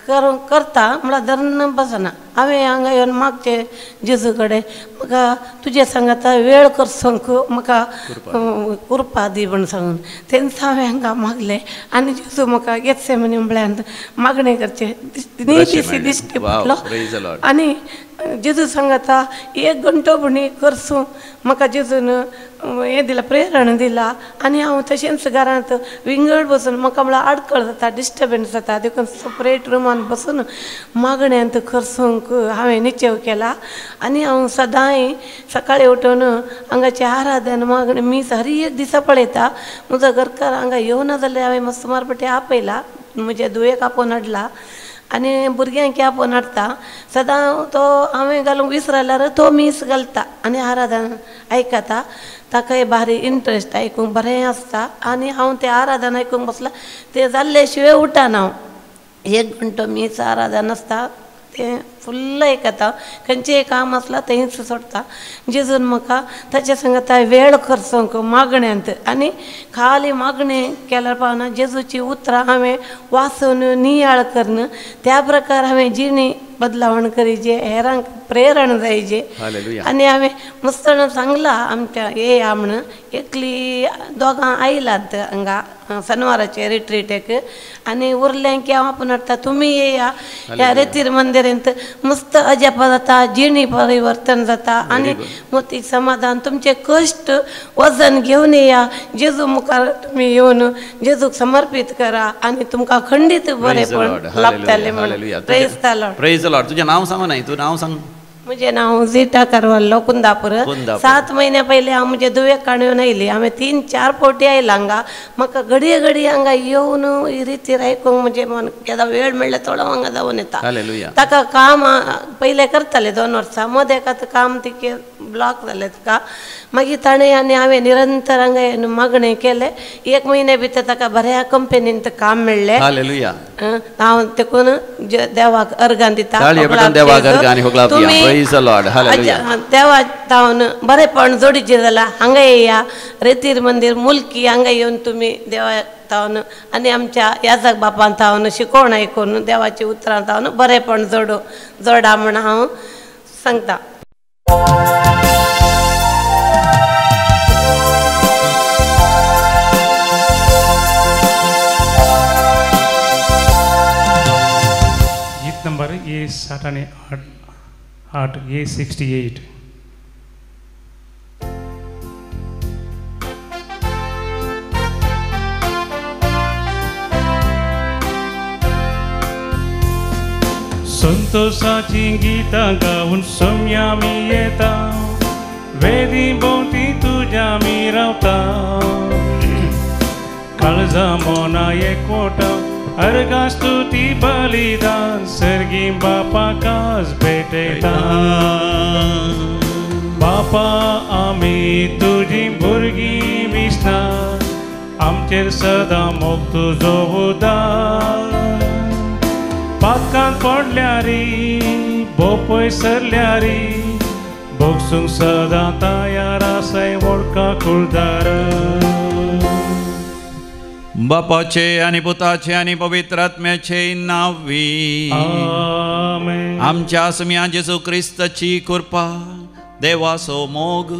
करूंक करता म्हळ्यार धरून बसना. हांवें हांगा येवन मागचें जेजू कडेन म्हाका तुजे सांगाता वेळ करसोंक म्हाका कृपा दी म्हूण सांगून तेन्ना हांवें हांगा मागलें आनी जेजू म्हाका गेत्सेमनी म्हळ्यार मागणें करचें तिनूय दीस दिश्टी पडलो. आनी जेजू सांगाता एक घंटो म्हणी करसूं म्हाका जेजून हें दिलां प्रेरण दिला. आनी हांव तशेंच घरांत विंगड बसून म्हाका म्हळ्यार आडखळ जाता डिस्टर्बन्स जाता देखून सेपरेट रुमान बसून मागण्यांत करसूंक हांवें निश्चेव केला. आनी हांव सदांय सकाळीं उठून हांगाचें आराधन मागणें मीस हर एक दिसा पळयता. म्हजो घरकार हांगा येवना जाल्यार हांवें मस्त सुमार फावटी आपयला, म्हज्या धुवेक आपोवन हाडला आनी भुरग्यांक आपोवन हाडटा. सदां तो हांवें घालूंक विसरल्यार तो मीस घालता आनी आराधन आयकता. ताकाय भारी इंट्रस्ट आयकूंक बरें आसता. आनी हांव तें आराधन आयकूंक बसलां तें जाल्ले शिवाय उठना हांव. एक घंटो मीस आराधन आसता तें फुल्ल आयकता. खंयचेंय काम आसलां थंयच सोडटा. जेजून म्हाका ताच्या सांगाता वेळ खर्चोंक मागण्यांत आनी खाली मागणें केल्यार पावना जेजूची उतरां हांवें वाचून नियाळ करून त्या प्रकार हांवें जिणी बदलावण करीजे हेरांक प्रेरण जायजे. आनी हांवें मस्तण सांगलां आमच्या येया म्हण एकली दोगां आयलात हांगा शनवाराचे रिट्रीटेक आनी उरलें की हांव आपूण हाडटा तुमी येया ह्या रेतीर मंदिरांत मस्त अजापा जाता, जिणी परिवर्तन जाता आनी मोतीक समाधान. तुमचे कश्ट वजन घेवन येया जेजू मुखार तुमी येवन जेजूक समर्पीत करा आनी तुमकां खंडीत बरेंपण लाभतलें म्हणून. Praise the Lord. Praise the Lord. तुजें नांव सांगू नाय, तूं नांव सांग. म्हजें नांव झिटा कारवालो कुंदापूर. 7 म्हयन्या पयलीं हांव म्हजे धुवेक काणून आयली. हांवें 3-4 फावटी आयलां हांगा. म्हाका घडये घडये हांगा येवन रितीर आयकूंक म्हजें मन केदा वेळ मेळ्ळ्यार थोडो हांगा जावन येता. ताका काम पयलें करतालें 2 वर्सां मदें एका काम तिके ब्लॉक जालें ताका. मागीर ताणें आनी हांवें निरंतर हांगा येवन मागणें केलें. 1 म्हयन्या भितर ताका बऱ्या कंपनींत काम मेळ्ळें. हांव देखून देवाक अर्गां दिता. तुमी देवा तावन बरेंपण जोडीचें जाल्यार हांगा येया रेतीर मंदीर मुल्की हांगा येवन तुमी देवा तावन आनी आमच्या याजक बापान तावन शिकोवण आयकून देवाची उतरां तावन बरेंपण जोडू जोडा म्हूण हांव सांगता. गीत नंबर ए 60 आणि 8 ए 68. संतोषाची गीतां गावन सोम्या मी येता, वेदी भोंवती तुज्या मी रावता, काळजा मना एकवटा अर्घा स्तुती बलिदान सर्गी बापा कास भेटयता. बापा आमी तुजी भुरगीं विसना, आमचेर सदां मोग तुजो उदार. पातकान पडल्यारी भोपय सरल्यारी भोगसूंक सदां तयार आसाय वळखा कुळदार. बापाचे आनी पुताचे आनी पवित्र आत्म्याचे नांवी आमेन. आमच्या सुम्या जेजू क्रिस्ताची कृपा, देवाचो मोग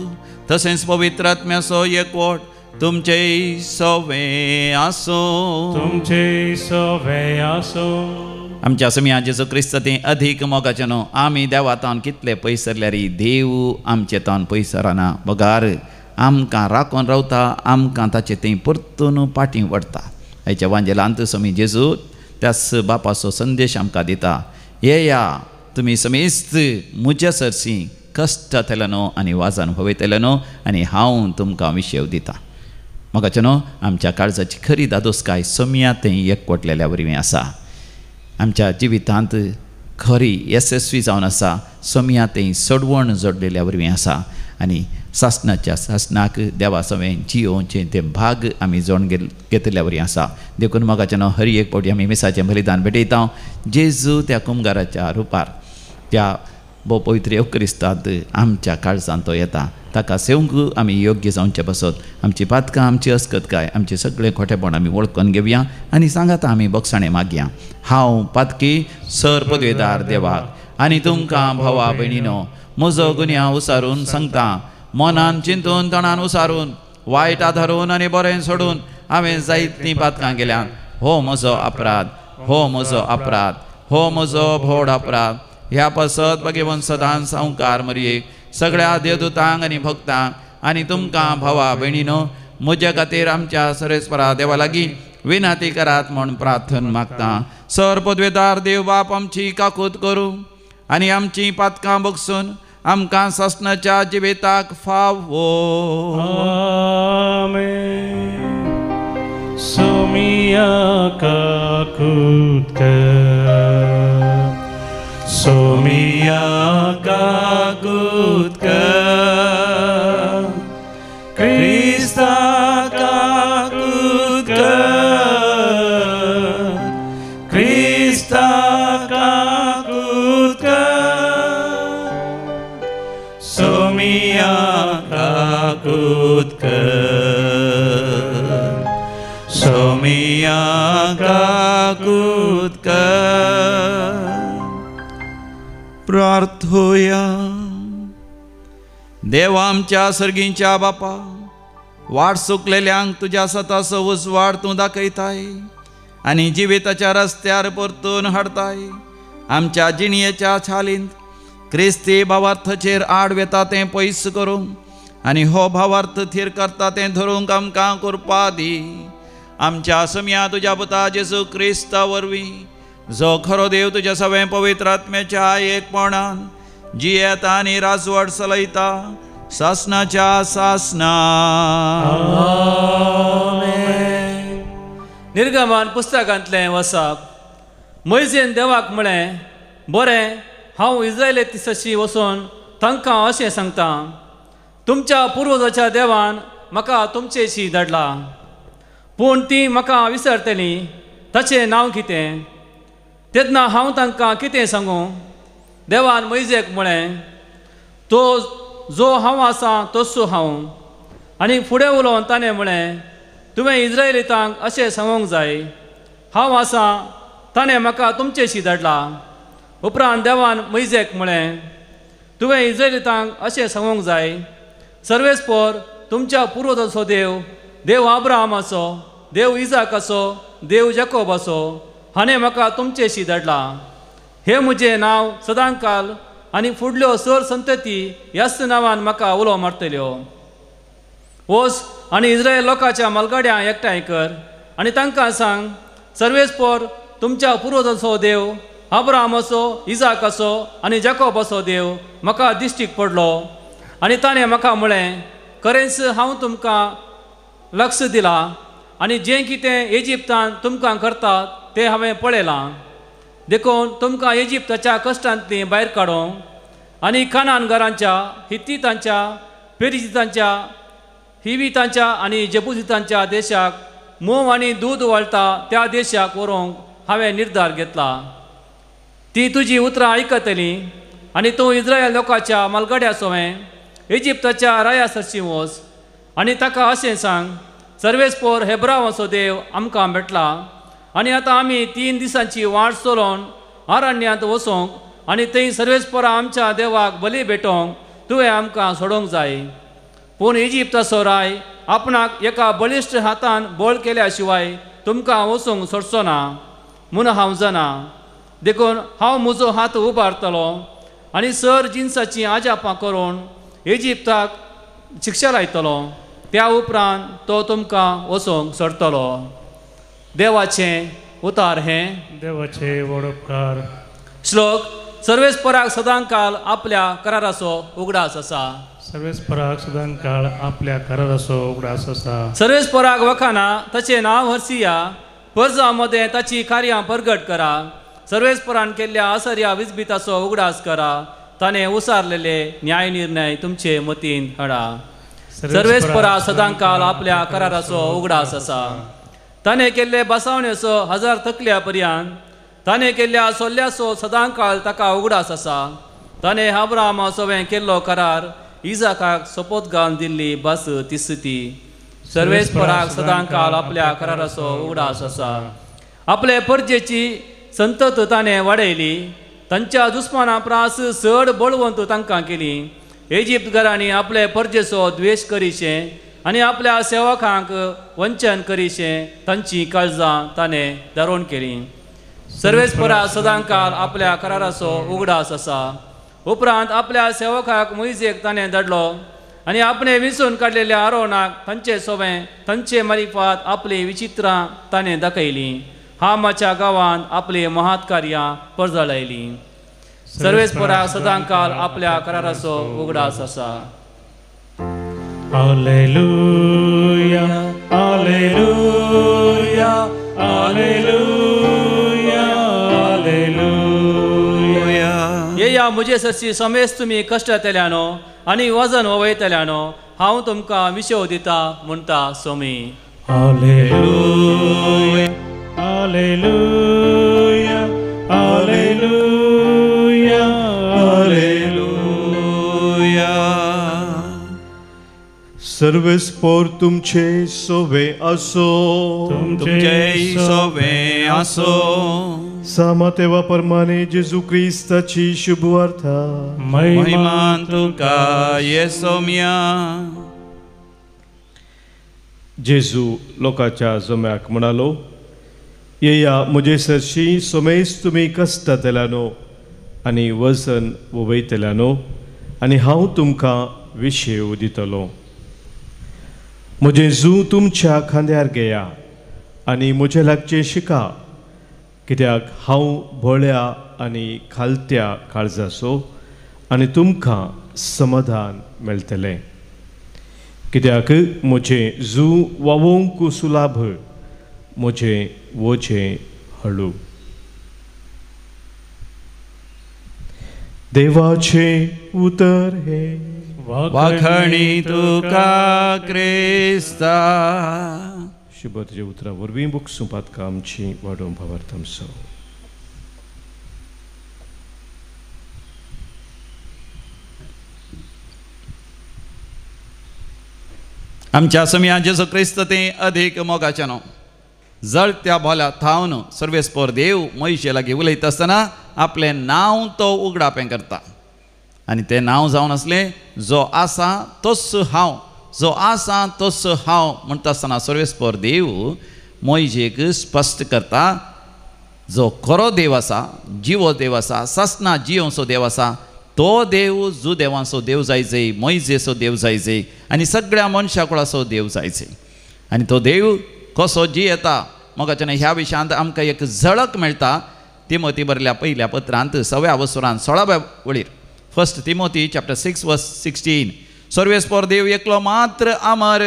तसेंच पवित्र आत्म्याचो एकवट तुमचे सवे आसूं. तुमचे सवे आसूं. आमच्या सुम्या जेजू क्रिस्त ते अधिक मोगाचे न्हू आमी देवा तावन कितले पयसरल्यारी देव आमचे तावन पयसरना बगार आमकां राखून रावता, आमकां ताचे थंय परतून पाटी व्हरता. आयच्या वांजेलांत समी जेजू त्याच बापाचो संदेश आमकां दिता, येया तुमी समेस्त म्हज्या सरशी कश्ट जातले न्हू आनी वाजान भोवयतले न्हू आनी हांव तुमकां विशेव दिता. म्हाका न्हू आमच्या काळजाची खरी दादोसकाय सोम्या थंय एकवटलेल्या वरवीं आसा. आमच्या जिवितांत खरी येसस्वी जावन आसा सोम्या थंय सोडवण जोडलेल्या वरवीं आसा. आनी सासणाच्या सासणाक देवा सवें जियोवचें तें भाग आमी जोड घेतिल्ल्या वरी आसा. देखून मोगाचें नांव हर एक फावटी आमी मिसाचें बलिदान भेटयता. जेजू त्या कुमगाराच्या रुपार त्या भोव पवित्र येवक्रिस्तांत आमच्या काळजांत तो येता. ताका सेवंक आमी योग्य जावचे बसत आमची पातकां, आमची अस्कतकाय, आमचें सगळें खोटेपण आमी वळखून घेवया आनी सांगाता आमी बोगसाणें मागया. हांव पातकी सर पदवेदार देवाक आनी तुमकां भावा भयणीनो म्हजो गुन्यांव उसारून सांगता. मनान चिंतून तणान उसारून वायट आधारून आनी बरें सोडून हांवें जायतीं पातकां केल्यांत. हो म्हजो अपराध, हो म्हजो अपराध, हो म्हजो व्हड अपराध. ह्या पासत भगवंत सदांच संवकार मरयेक सगळ्या देवदूतांक आनी भक्तांक आनी तुमकां भावा भयणीनो म्हज्या खातीर आमच्या सरेस्वरा देवा लागीं विनंती करात म्हूण प्रार्थन मागता. सर पदवेदार देव बाप आमची काकूत करूं आनी आमची पातकां बगसून आमकां सासणाच्या जिविताक फावो. आमेन. सोमिया काकूत कर, सोमिया काकूत कर, क्रिस्ता काकूत कर, क्रिस्ता काकूत कर, सोमिया काकूत कर, सोमिया काकूत कर. प्रार्थोया. देवा आमच्या सर्गींच्या बापा, वाट सुकलेल्यांक तुज्या सताचो उजवाड तूं दाखयताय आनी जिविताच्या रस्त्यार परतून हाडताय. आमच्या जिणयेच्या छालींत क्रिस्ती भावार्थाचेर आड वेता तें पयस करूंक आनी हो भावार्थ थीर करता तें धरूंक आमकां कृपा दी. आमच्या समया तुज्या पुता जेजू क्रिस्ता वरवीं, जो खरो देव तुज्या सवें पवित्र आत्म्याच्या एकपणान जियेता आनी राजवट चलयता सासणाच्या सासणा. आमेन. निर्गमन पुस्तकांतलें वसाप. मोयजेन देवाक म्हळें, बरें, हांव इस्रायली दिसाशी वचून तांकां अशें सांगता, तुमच्या पुर्वजाच्या देवान म्हाका तुमचेशी धाडला, पूण ती म्हाका विसरतली ताचें नांव कितें? तेन्ना हांव तांकां कितें सांगूं? देवान मोयजेक म्हळें, तो जो हांव आसा तोच हांव. आनी फुडें उलोवन ताणें म्हळें, तुवें इस्रायलितांक अशें सांगूंक जाय, हांव आसा ताणें म्हाका तुमचेशी धाडला. उपरांत देवान मोयजेक म्हळें, तुवें इस्रायलितांक अशें सांगूंक जाय, सर्वेस्पर तुमच्या पुर्वजाचो देव, देव आब्राहामाचो, देव इजाकाचो, देव जाकोबाचो, हाणें म्हाका तुमचेशी धाडला. हें म्हजें नांव सदांकाल आनी फुडल्यो सर संतती ह्याच नांवान म्हाका उलो मारतल्यो. वच आनी इस्रायल लोकांच्या मालगाड्यांक एकठांय कर आनी तांकां सांग, सर्वेस्पर तुमच्या पुर्वजाचो देव, आब्राहामाचो, इजाकाचो आनी जाकोबाचो देव म्हाका दिश्टीक पडलो आनी ताणें म्हाका म्हळें, खरेंच हांव तुमकां लक्ष दिलां आनी जें कितें इजिप्तान तुमकां करतात तें हांवें पळयलां. देखून तुमकां इजिप्ताच्या कश्टांतलीं भायर काडूंक आनी कानान घरांच्या, हित्तितांच्या, पेरिजितांच्या, हिवितांच्या आनी जेबुजितांच्या देशाक म्होंव आनी दूद वाळटा त्या देशाक व्हरूंक हांवें निर्धार घेतला. ती तुजी उतरां आयकतली आनी तूं इस्रायल लोकांच्या मालगड्या सोवें इजिप्ताच्या राया सरशी वच आनी ताका अशें सांग, सर्वेस्पर हेब्रावाचो देव आमकां भेटला आनी आतां आमी 3 दिसांची वाट चलोवन अरण्यांत वचूंक आनी थंय सर्वेस्परा आमच्या देवाक बली भेटोवंक तुवें आमकां सोडोवंक जाय. पूण इजिप्ताचो राय आपणाक एका बळिश्ट हातान बळ केल्या शिवाय तुमकां वचूंक सोडचो ना म्हूण हांव जाणा. देखून हांव म्हजो हात उबारतलो आनी सर जिनसाचीं आजापां करून इजिप्ताक शिक्षा लायतलो. त्या उपरांत तो तुमकां वचूंक सोडटलो. देवाचें उतार हें देवाचे व्हड उपकार. श्लोक. सर्वेस्पराक सदांकाल आपल्या कराराचो उगडास आसा. सर्वेस्पराक सदांकाळ आपल्या कराराचो उगडास आसा. सर्वेस्पराक वखाना ताचें नांव हरसिया, परजा मदें ताची कार्यां परगट करा. सर्वेस्परान केल्ल्या आसर्या विजबिताचो उगडास करा. ताणें उसारलेले न्याय निर्णय तुमचे मतीन हाडा. सर्वेस्परा सदांकाल आपल्या कराराचो उगडास आसा. ताणें केल्ले बसावणेचो हजार तकल्या पर्यंत ताणें केल्ल्या सोल्ल्याचो सदांकाल ताका उगडास आसा. ताणें अब्राहमा सोवें केल्लो करार इजाकाक सोपोत घालून दिल्ली बस तिसती. सर्वेस्पराक सदांकाल आपल्या कराराचो उगडास आसा. आपले परजेची संतत ताणें वाडयली. तांच्या दुस्माना प्रास चड बळवंत तांकां केली. इजिप्त घरांनी आपले परजेचो द्वेश करीशें आनी आपल्या सेवकांक वंचन करीशें तांची काळजां ताणें दारोण केली. सर्वेस्परा सदांकाल आपल्या कराराचो उगडास आसा. उपरांत आपल्या सेवकाक मोयजेक ताणें धाडलो आनी आपणें विंचून काडलेल्या आरोणाक तांचे सोवें तांचे मारिफात आपलीं विचित्रां ताणें दाखयलीं. हामाच्या गांवांत आपलीं महात्कार्यां परजळायलीं. सर्वेस्परा सदांकाल आपल्या कराराचो उगडास आसा. Alleluia, alleluia, alleluia, alleluia. येया म्हजे सरशी समेस्त तुमी कश्टांतल्यानो आनी वजन वयतल्यानो हांव तुमकां विशेव दिता म्हणटा Somi. Alleluia, alleluia, alleluia, alleluia. सर्वेस्पोर तुमचे सोवे असो, तुमचे सोवे असो. सामातेवा परमाने जेजू क्रिस्ताची शुभवार्ता. महिमा तुका येसोम्या. जेजू लोकांच्या जम्याक म्हणालो, येया म्हजे सरशी सोमेस तुमी कश्टांतल्यानो आनी वजन वयतल्यानो आनी हांव तुमकां विशेव दितलो. म्हजें जू तुमच्या खांद्यार घेया आनी म्हजे लागचें शिका, कित्याक हांव भोळ्या आनी खालत्या काळजाचो आनी तुमकां समाधान मेळटलें. कित्याक म्हजें जू वावोवंक सुलाभ, म्हजें वजें हळू. देवाचें उतर हें. वाखणी तुका क्रिस्ता. शुभ तुज्या उतरा वरवीं बुकसुपात आमची वाडोवंक भावार्थ आमचो. आमच्या समया जेजू क्रिस्त ते अधिक मोगाचें न्हू जळत्या बोल्या थावन सर्वेस्पोर देव मोयशे लागीं उलयता आसतना आपलें नांव तो उगडापें करता आनी तें नांव जावन आसलें जो आसा तोच हांव, जो आसा तोच हांव म्हणटा आसतना सर्वेस्पोर देव मोयजेक स्पश्ट करता जो खरो देव आसा, जिवो देव आसा, सासना जियोसो देव आसा, तो देव जुदेवांचो देव जायचे, मोयजेचो देव जायचे आनी सगळ्या मनशा कुळाचो देव जायचे. आनी तो देव कसो जियेता मोगाच्यान ह्या विशयांत आमकां एक झळक मेळटा. तिमोती बरल्या पयल्या पत्रांत 6व्या वसुरान 16व्या वळीर, 1 तिमोती चॅप्टर 6 वर्स 16, सर्वेस्पोर देव एकलो मात्र अमर,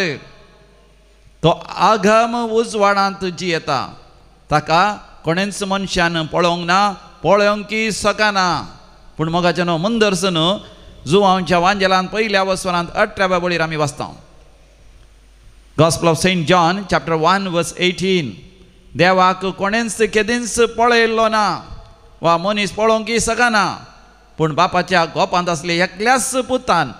तो आगम उजवाडांत जियेता, ताका कोणेंच मनशान पळोवंक ना, पळोवंक शकना. पूण मोगाच्यान मंदरसन जुवांच्या वांजेलान 1ल्या वसरांत 18व्या वळीर आमी वाचता. Gospel of Saint John chapter 1 verse 18, देवाक कोणेंच केदींच पळयल्लो ना वा मनीस पळोवंक शकना, पूण बापाच्या गोपांत आसले एकल्याच पुतान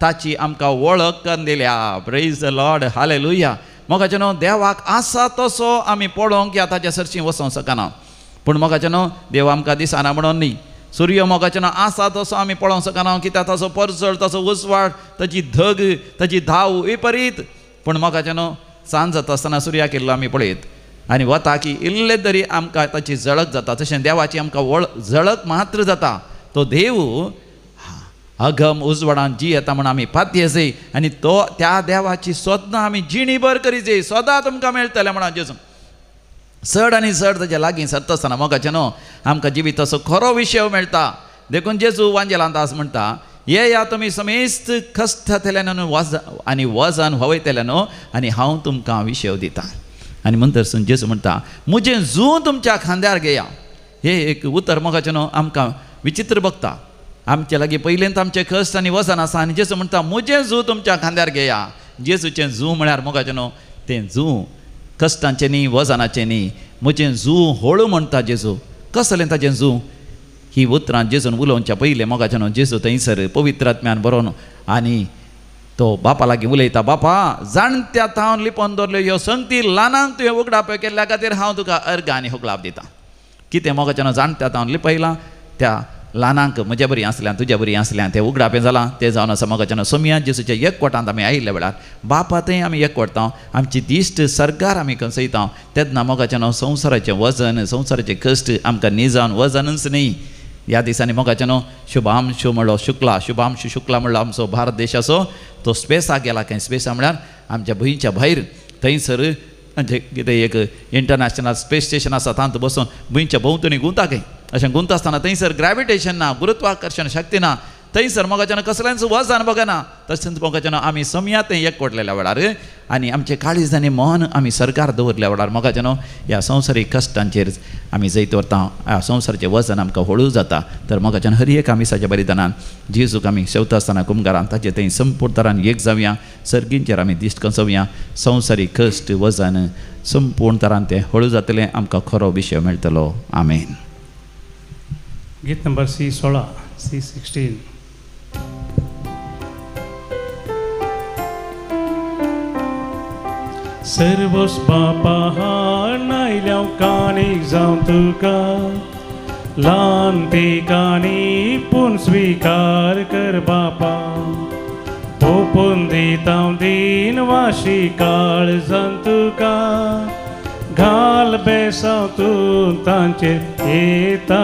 ताची आमकां वळख करून दिल्या. Praise the Lord, hallelujah. मोगाचें न्हू देवाक आसा तसो आमी पळोवंक या ताच्या सरशीं वचोंक शकना, पूण मोगाचें न्हू देव आमकां दिसना म्हणून न्ही. सूर्य मोगाचें न्हू आसा तसो आमी पळोवंक शकना, कित्याक ताचो परजळ, ताचो उजवाड, ताची धग, ताची धाव विपरीत. पूण मोगाचें न्हू सांज जाता आसतना सुर्याक इल्लो आमी पळयत आनी वता की इल्ले तरी आमकां ताची झळक जाता, तशें देवाची आमकां वळ झळक मात्र जाता. तो देव अगम उजवाडान जी येता म्हण आमी पातयेजय आनी तो त्या देवाची सोदनां आमी जिणीभर करीजय, सदां तुमकां मेळटलें म्हणून जेजू. चड आनी चड ताच्या लागीं सरता आसतना मोगाचें न्हू आमकां जिविताचो खरो विशय मेळटा. देखून जेजू वांजेलांत आज म्हणटा, येया तुमी समेस्त कश्टांतल्यान आनी वजन व्हवयतल्यान आनी हांव तुमकां विशय दिता. आनी म्हणटसून जेजू म्हणटा, म्हजें जू तुमच्या खांद्यार घेया. हें एक उतर मोगाचें न्हू आमकां विचित्र बघता. आमचे लागीं पयलेंच आमचें कश्ट आनी वजन आसा आनी जेजू म्हणटा म्हजें जू तुमच्या खांद्यार घेया. जेजूचें जू म्हळ्यार मोगाचें न्हू, तें जू कश्टांचें न्ही, वजनाचें न्ही. म्हजें जू होळू म्हणटा जेजू. कसलें ताजें जू? ही उतरां जेजून उलोवच्या पयलें मोगाचें न्हू जेजू थंयसर पवित्र आत्म्यान बरोवन आनी तो बापा लागीं उलयता, बापा जाणत्या थावन लिपोवन दवरल्यो ह्यो संगती ल्हानांक तुवें उगडाप्यो केल्ल्या खातीर हांव तुका अर्गां आनी हुगलाप दितां. कितें मोगाचें न्हू जाणत्या थावन लिपयलां त्या ल्हानांक म्हज्या बरी आसल्यान तुज्या बरी आसल्यान तें उगडापें जालां. तें जावन आसा मोगाचें न्हू सोमया जेजूच्या एकवटांत आमी आयिल्ल्या वेळार बापा थंय आमी एकवटता, आमची दिश्ट सरकार आमी कंसयता तेन्ना मोगाचें न्हू संवसाराचें वजन, संवसाराचें कश्ट आमकां न्ही जावन वजनूच न्ही. ह्या दिसांनी मोगाचें न्हू शुभांशु म्हणलो शुक्ला, शुभांशु शुक्ला म्हणलो आमचो भारत देशाचो तो स्पेसाक गेला. खंय स्पेसा म्हळ्यार आमच्या भुंयच्या भायर थंयसर कितें एक इंटरनॅशनल स्पेस स्टेशन आसा तातूंत बसून भुंयच्या भोंवतणी गुंता खंय. अशें गुंता आसतना थंयसर ग्रॅविटेशन ना, गुरुत्वाकर्शण शक्ती ना, थंयसर मोगाच्यान कसलेंच वजन बगना. तशेंच मोगाच्यान आमी समया थंय एकवटलेल्या वेळार आनी आमचें काळीज आनी मन आमी सरकार दवरल्या वेळार मोगाच्यान ह्या संवसारीक कश्टांचेर आमी जैत व्हरता. ह्या संवसाराचें वजन आमकां हळू जाता. तर मोगाच्यान हर एक आमिसाच्या बलिदानान जेजूक आमी शेवता आसतना कुमगारान ताचे थंय संपूर्ण तरान एक जावया, सर्गींचेर आमी दिश्ट कसोवया. संवसारीक कश्ट वजन संपूर्ण तरान तें हळू जातलें, आमकां खरो विशय मेळटलो. आमेन. गीत नंबर C16, C16. सर्वोस बापा हाण आयल्या काणीक जावं तुका, ल्हान ती काणी पूण स्विकार कर बापा. ओपून दिता दीन वाशी काळजान तुका, घाल बेसांव तूं तांचेर येता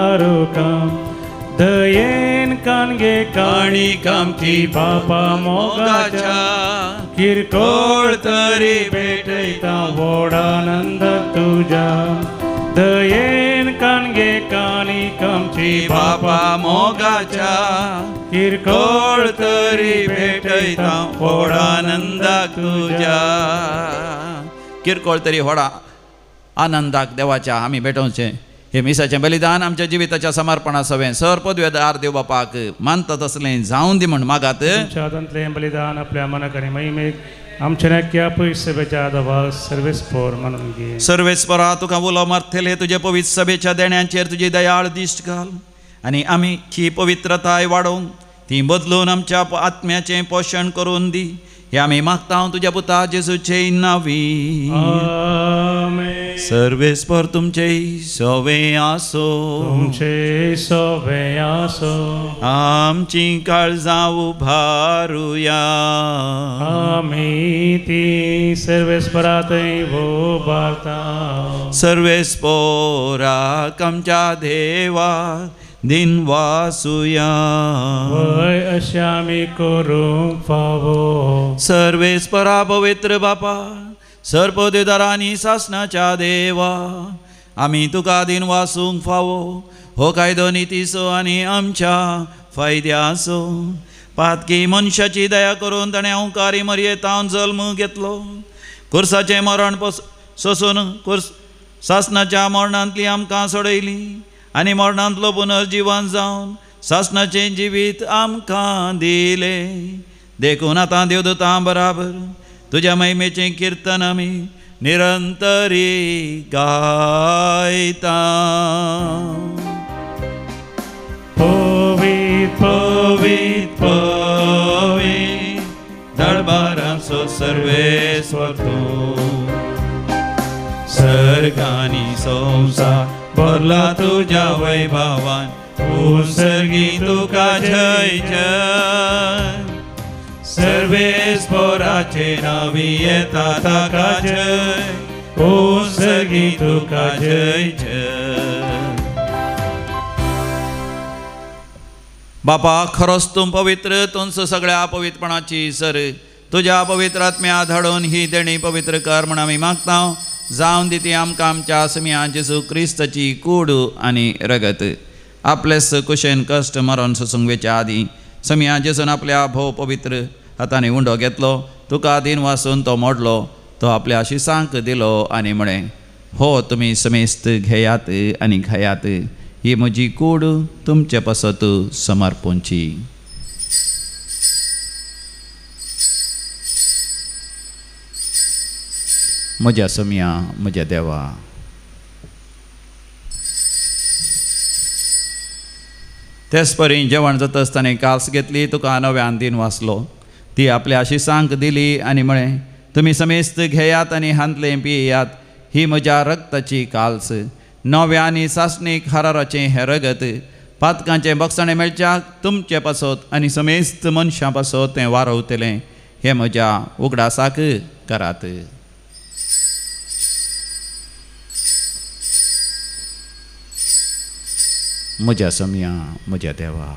काम. दयेन कानगे काणी कामती बापा मोगाच्या, किरकोळ तरी भेटयता व्हड आनंद तुज्या. दयेन कानगे काणी कामती बापा मोगाच्या, किरकोळ तरी भेटयता व्हड आनंदाक तुज्या. किरकोळ तरी व्हडा आनंदाक देवाच्या आमी भेटोवचें. हे मिसाचें बलिदान आमच्या जिविताच्या समर्पणा सवें सर पदवेदार देव बापाक मानता तसलें जावन दी म्हण मागात. हातांतलें बलिदान आपल्या मनाक आनी महिमेक आमच्या नाक्या पयशेच्या आदावा सर्वेस्पोर मानून घे. सर्वेस्पोरा तुका उलो मारतले तुजे पवित्र सभेच्या देण्यांचेर तुजी दयाळ दिश्ट घाल आनी आमी ही पवित्रताय वाडोवंक ती बदलून आमच्या आत्म्याचें पोशण करून दी. हे आमी मागता तुज्या पुता जेजूचे नांवी. आमेन. सर्वेस्पर तुमचे सवे आसो, तुमचे सवे आसो. आमची काळजां उभारुया, आमी ती सर्वेस्परा थंय उबारता. सर्वेस्पोराक आमच्या देवा दिन वासुया, वय अशें आमी करूंक फावो. सर्वेस्परा पवित्र बापा, सर्पदेदारांनी सासणाच्या देवा, आमी तुका दिन वासूंक फावो. हो कायदो नितीचो आनी आमच्या फायद्याचो. पातकी मनशाची दया करून ताणें अंकारी मरयेतावन जल्म घेतलो. कुर्साचें मरण सोसून कुर्स सासणाच्या मरणांतली आमकां सोडयली आनी मरणांतलो पुनर्जिवन जावन सासणाचें जिवीत आमकां दिलें. देखून आतां देवदूतां बराबर तुज्या महिमेचें किर्तन आमी निरंतरी गायता. पवित्र पवित्र पवित्र दरबाराचो सर्वेस्वर तूं, सर्गानी संवसार भरला तुज्या वैभवान, सर्गी तुका जय जय. सर्वेस्पराचे नांवी येता ताका जय, ओ सर्गी तुका जय जय. बापा खरोच तूं पवित्र, तुमचो सगळ्या पवित्रपणाची सर. तुज्या पवित्र आत्म्या धाडून ही देणी पवित्र कर म्हण आमी मागता. जावन दी ती आमकां आमच्या समिया जेजू क्रिस्ताची कूड आनी रगत. आपलेच कुशेन कश्ट मरण सोसूंक वेच्या आदीं समिया जेजून आपल्या भोव पवित्र हातांनी उंडो घेतलो, तुका दिन वासून तो मोडलो, तो आपल्या शिसांक दिलो आनी म्हळें, हो तुमी समेस्त घेयात आनी खायात. ही म्हजी कूड तुमचे पासत समर्पणची. म्हज्या सोम्या, म्हज्या देवा, तेच परी जेवण जाता आसतना कास घेतली, तुका नव्यान दिन वाचलो, ती आपल्या आशिसांक दिली आनी म्हळें, तुमी समेस्त घेयात आनी हांतलें पियेयात, ही म्हज्या रक्ताची काल्स, नव्या आनी सासणीक हराराचें हें रगत, पातकांचें बक्षाणें मेळच्याक तुमचे पासत आनी समेस्त मनशां पासत तें वारवतलें, हें म्हज्या उगडासाक करात. म्हज्या सोम्या, म्हज्या देवा,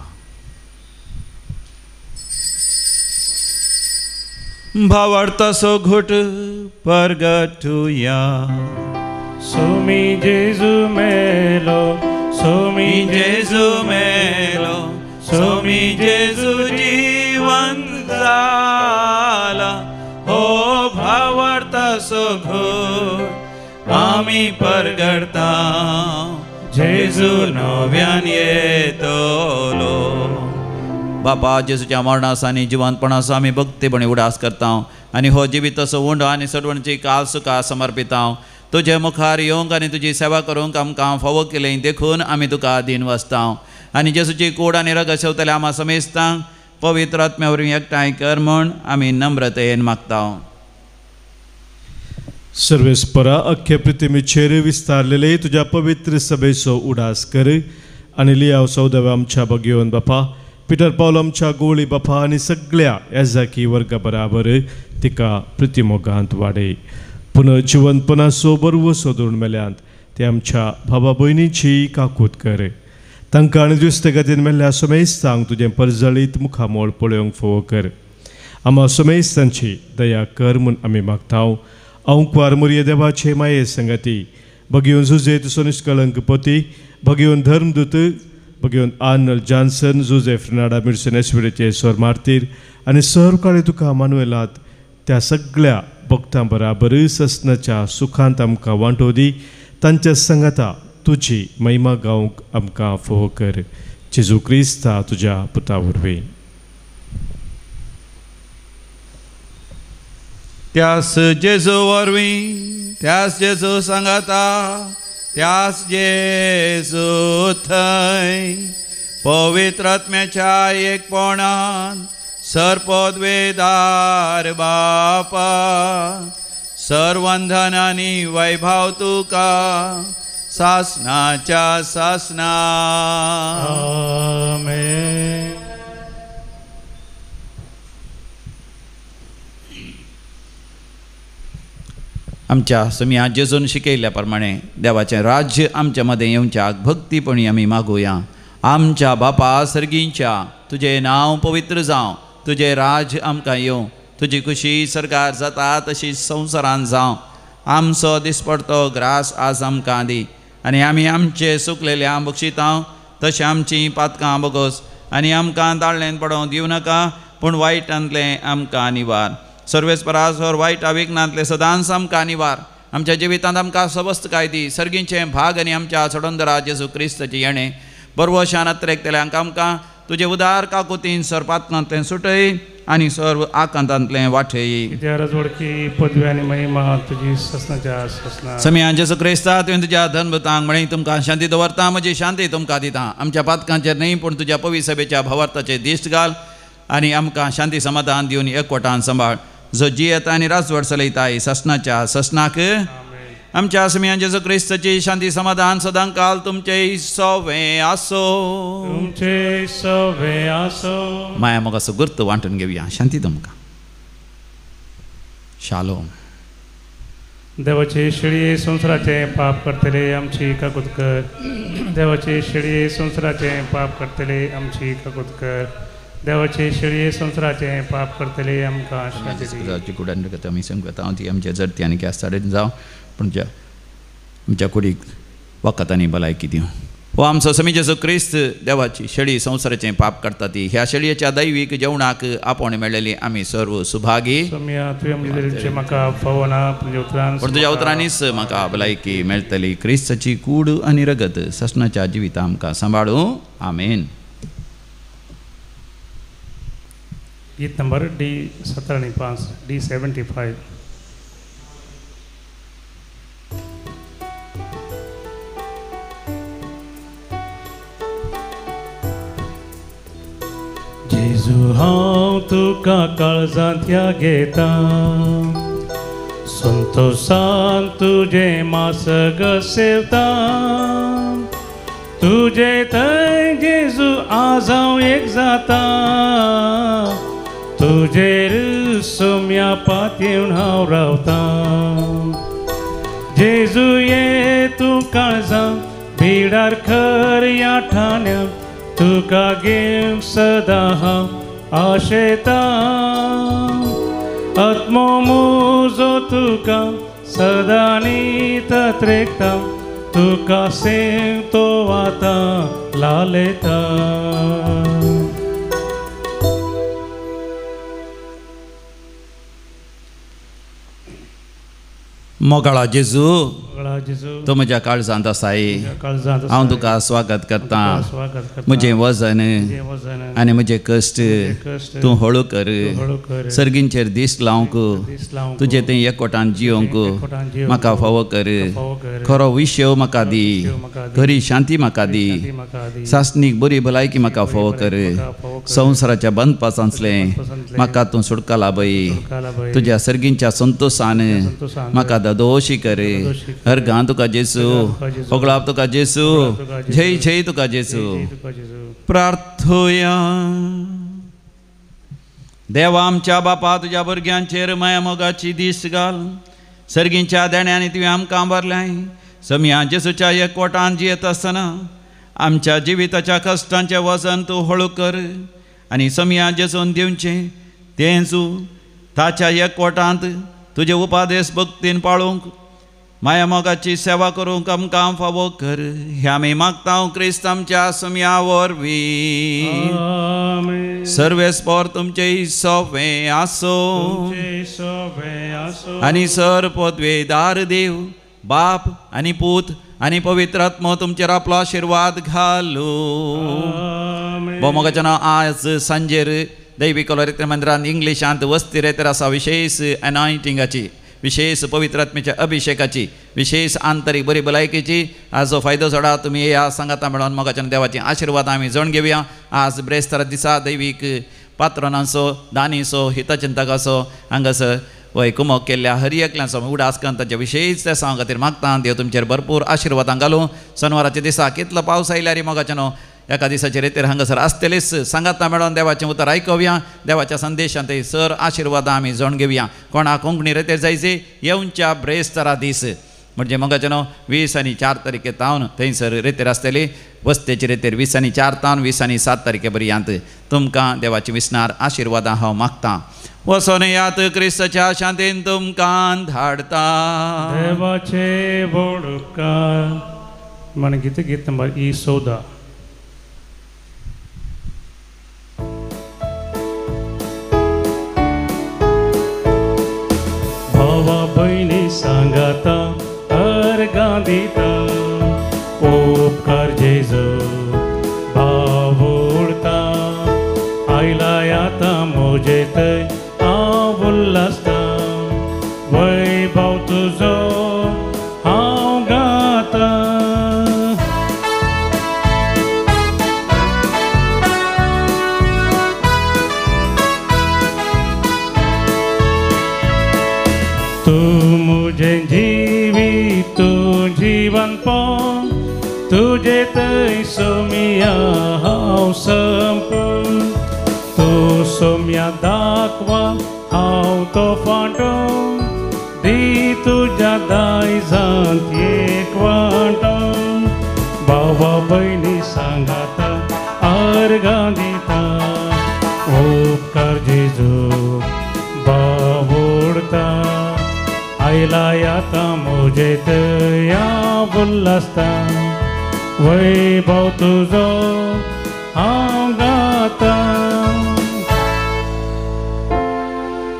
भावार्थाचो घोट परगटुया. सोमी जेजू मेलो, सोमी जेजू मेलो, सोमी जेजू जीवन जाला, हो भावार्थाचो घोट आमी परगटता, जेजू नव्यान येतलो. बापा, जेजूच्या मरणाचो आनी जिवंतपणाचो आमी भक्तीपणी उडास करता आनी हो जिविताचो उंडो आनी सडवणची काल सुखा समर्पिता. तुजे मुखार येवंक आनी तुजी सेवा करूंक आमकां फावो केली देखून आमी तुका दीन वाचता आनी जेजूची कूड आनी रगत शेवतले आमा समेस्तांक पवित्र आत्म्या वरवीं एकठांय कर म्हूण आमी नम्रतेन मागता. सर्वेस्परा अख्खे पृथ्वीचेर विस्तारलेले तुज्या पवित्र सभेचो उडास कर आनी लियाव सौदव्या आमच्या बगयोन बापा, पिटर पावल आमच्या गोळी बापा आनी सगळ्या एजाकी वर्गा बराबर तिका प्रतिमोगांत वाडय. पुनः जिवनपणाचो बरवो सोदून मेल्यांत ते आमच्या भावा भयणीची काकूत कर. तांकां आनी दुस्ते गतीन मेल्ल्या समेस्तांक तुजें परजळीत मुखामोळ पळोवंक फावो कर. आमा समेस्तांची दया कर म्हूण आमी मागता. अंकवार मुरये देवाचे माये संगती भगयोन जुजे तुसो निष्कलंक पती, भगयोन धर्मदूत, भगयोन आर्नल्ड जॉन्सन, जुजे फ्रिनाडा मिरसन एस्विडेचे स्वर मार्तीर आनी सरकाळी तुका मानुएलात त्या सगळ्या भक्तां बराबर ससनाच्या सुखांत आमकां वांटो दी. तांच्या संगता तुजी महिमा गावंक आमकां फोव कर. जेजू क्रिस्ता तुज्या पुता वरवीं. त्यास जेजू वरवीं, त्यास जेजू सांगाता, त्यास जेजू थंय पवित्र आत्म्याच्या एकपणान सर्पद्वेदार बापा, सर्वंधन आनी वैभव तुका सासनाच्या सासना. आमेन. आमच्या समिया जेजून शिकयल्ल्या प्रमाणे देवाचें राज्य आमच्या मदें येवच्याक भक्तीपणी आमी मागुया. आमच्या बापा सर्गींच्या, तुजें नांव पवित्र जावं, तुजें राज्य आमकां येवं, तुजी खुशी सरकार जाता तशी संवसारान जावं. आमचो दिसपडतो ग्रास आज आमकां दी आनी आमी आमचे सुकलेले आम बक्षितां तशें आमचीं पातकां बगोस आनी आमकां दाळ्ळेन पडोवंक दिवं नाका, पूण वायटांतलें आमकां निवार. सर्वेस्परासर वायट आविघ्नांतलें सदांच आमकां निवार. आमच्या जिवितांत आमकां सवस्तकाय दी. सर्गींचें भाग आनी आमच्या सोडंदरा जेजू क्रिस्ताचें येणें बरवशान अत्रेकतल्यांक आमकां तुजे उदार काकुतीन सर्पांतलें सुटय आनी सर्व आकांतांतलें वाटय. वडकी पदवी आनी महिमा तुजी ससनाच्या ससना. समिया जेजू क्रिस्ता, तुवें तुज्या धर्मतांक म्हळें, तुमकां शांती दवरता, म्हजी शांती तुमकां दिता. आमच्या पातकांचेर न्हय पूण तुज्या पवित्र सभेच्या भावार्थाचेर दिश्ट घाल आनी आमकां शांती समाधान दिवन एकवटान सांबाळ, जो जियेता आनी राजवट चलयताय ससनाच्या ससनाक. आमच्या समिया जेजू क्रिस्ताची शांती समाधान सदांकाल तुमचे सवे आसो. तुमचे सवे आसो. माया मोगाचो गुर्त वांटून घेवया. शांती तुमकां. शालोम. देवाचे शेळये संवसाराचें पाप करतले आमची काकूत कर. देवाचे शेळये संवसाराचें पाप करतले आमची काकूत कर. देवाचे शेळये संवसाराचें पाप करतले आमकां शांती दी. कुडान आमी सांगता ती आमच्या जरती आनी गॅस साडेन जावं, पूण आमच्या कुडीक वखद आनी भलायकी दिवं. हो आमचो समी जेजू क्रिस्त देवाची शेळी संवसाराचें पाप काडटा ती ह्या शेळयेच्या दैवीक जेवणाक आपोवणें मेळ्ळेली आमी सर्व सुभागी. पूण तुज्या उतरांनीच म्हाका भलायकी मेळटली. क्रिस्ताची कूड आनी रगत ससनाच्या जिविता आमकां सांबाळूं. आमेन. गीत नंबर डी 75, डी 75. जेजू हांव तुका काळजांत ह्या घेता, संतोसान तुजें मासग सेवता, तुजे थंय जेजू आज हांव एक जाता, तुजेर सोम्या पातयेवन हांव रावता. जेजू ये तूं काळजां भिडार खऱ्या ठाण्या, तुका घेवंक सदां हांव आशेता, आत्मो म्हजो तुका सदां नीत त्रेकता, तुका सेव तो आतां लालेता. मोगाळा जेजू, तूं म्हज्या काळजांत आसाय, हांव तुका स्वागत करता. म्हजें वजन आनी म्हजें कश्ट तूं हळू कर. सर्गींचेर दीस लावंक, तुजें तें एकवटान जियोंक म्हाका फावो कर. खरो विशय म्हाका दी, खरी शांती म्हाका दी, सासणीक बरी भलायकी म्हाका फावो कर. संवसाराच्या बंदपासांतलें म्हाका तूं सुटका लाभय. तुज्या सर्गींच्या संतोशान म्हाका दोशी कर. हर गां तुका जेसू, होगळाप तुका जेसू, जय जय तुका जेसू. प्रार्थोया. देवा आमच्या बापा, तुज्या भुरग्यांचेर माया मोगाची दीस घाल. सर्गींच्या देण्यांनी तुवें आमकां भरल्याय. समया जेसूच्या एकवटान जियेत आसतना आमच्या जिविताच्या कश्टांचें वजन तूं हळू कर आनी समया जेसून दिवचें तेंच ताच्या एकवटांत तुजे उपादेश भक्तीन पाळूंक माया मोगाची सेवा करूंक आमकां फावो कर. हें आमी मागता क्रिस्त आमच्या समया वरवीं. सर्वेस्पोर तुमचें सोंपें आसूं आनी सर पदवेदार देव बाप आनी पूत आनी पवित्र आत्मो तुमचेर आपलो आशिर्वाद घालूं. भोव मोगाच्या आज सांजेर दैवी कलोरेत्र मंदिरांत इंग्लिशांत वस्ती रेतर आसा विशेष अनॉयंटिंगाची, विशेष पवित्र आत्म्याच्या अभिषेकाची, विशेष आंतरीक बरी भलायकेची हाजो फायदो सोडा. तुमी ह्या सांगाता मेळोन मोगाच्या देवाची आशिर्वाद आमी जण घेवया. आज ब्रेस्तारा दिसा दैवीक पात्रणांचो, दानीचो, हितचिंतकाचो हांगासर वय कुमक केल्ल्या हर एकल्यांचो उडास करून तांच्या विशेष त्या सांग खातीर मागता. देव तुमचेर भरपूर आशिर्वादां घालूं. सनवाराच्या दिसा कितलो पावस आयल्यार मोगाच्या न्हू एका दिसाचेर रेतेर हांगासर आसतलेच. सांगाता मेळोन देवाचें उतर आयकोवया. देवाच्या संदेशान ते सर आशिर्वादां आमी जण घेवया. कोणा कोंकणी रेतेर जायचे येवच्या ब्रेस्तारा दीस म्हणजे मोगाच्या न्हू 20 आनी 4 तारखे तावन थंयसर रेतेर आसतली. वस्तेचे रेतेर 20 आनी 4 तावन 20 आनी 7 तारखे पर्यंत तुमकां देवाची विसनार आशिर्वादां हांव मागता. वचोन यात क्रिस्ताच्या शांतीन तुमकां धाडता. देवाचे व्हड उपकार. म्हण गीत गीत नंबर ई 14. भावा भयणी सांगाता अर्गां दिता, उपकार जेजू बावुळता, आयला आतां म्हजे थंय हांव उल्हासता, वैभव तुजो हांव गाता. तूं म्हजें जिवीत, तूं जिवनपण, तुजे थंय सोम्या हांव संपूर्ण, तूं सोम्या दाखवा हांव तो फांटो, दी तुज्या दायजांत एक वांटो. भावा भयणी सांगाता अर्गां दिता, उपकार जेजू बावुडता, आयला आतां म्हजे थंय हांव उल्हासता, वैभव तुजो हांव गाता.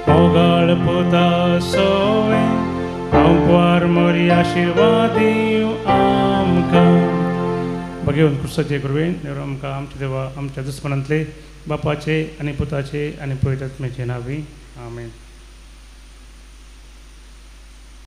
मोगाळ पुता सोवे हांव मोरी आशिर्वाद दिवं आमकां. भगेवन क्रिस्ताचे कृपेन देव आमकां आमच्या देवा आमच्या दुस्मनांतले बापाचे आनी पुताचे आनी पवित्र आत्म्याचे नांवी आमेन.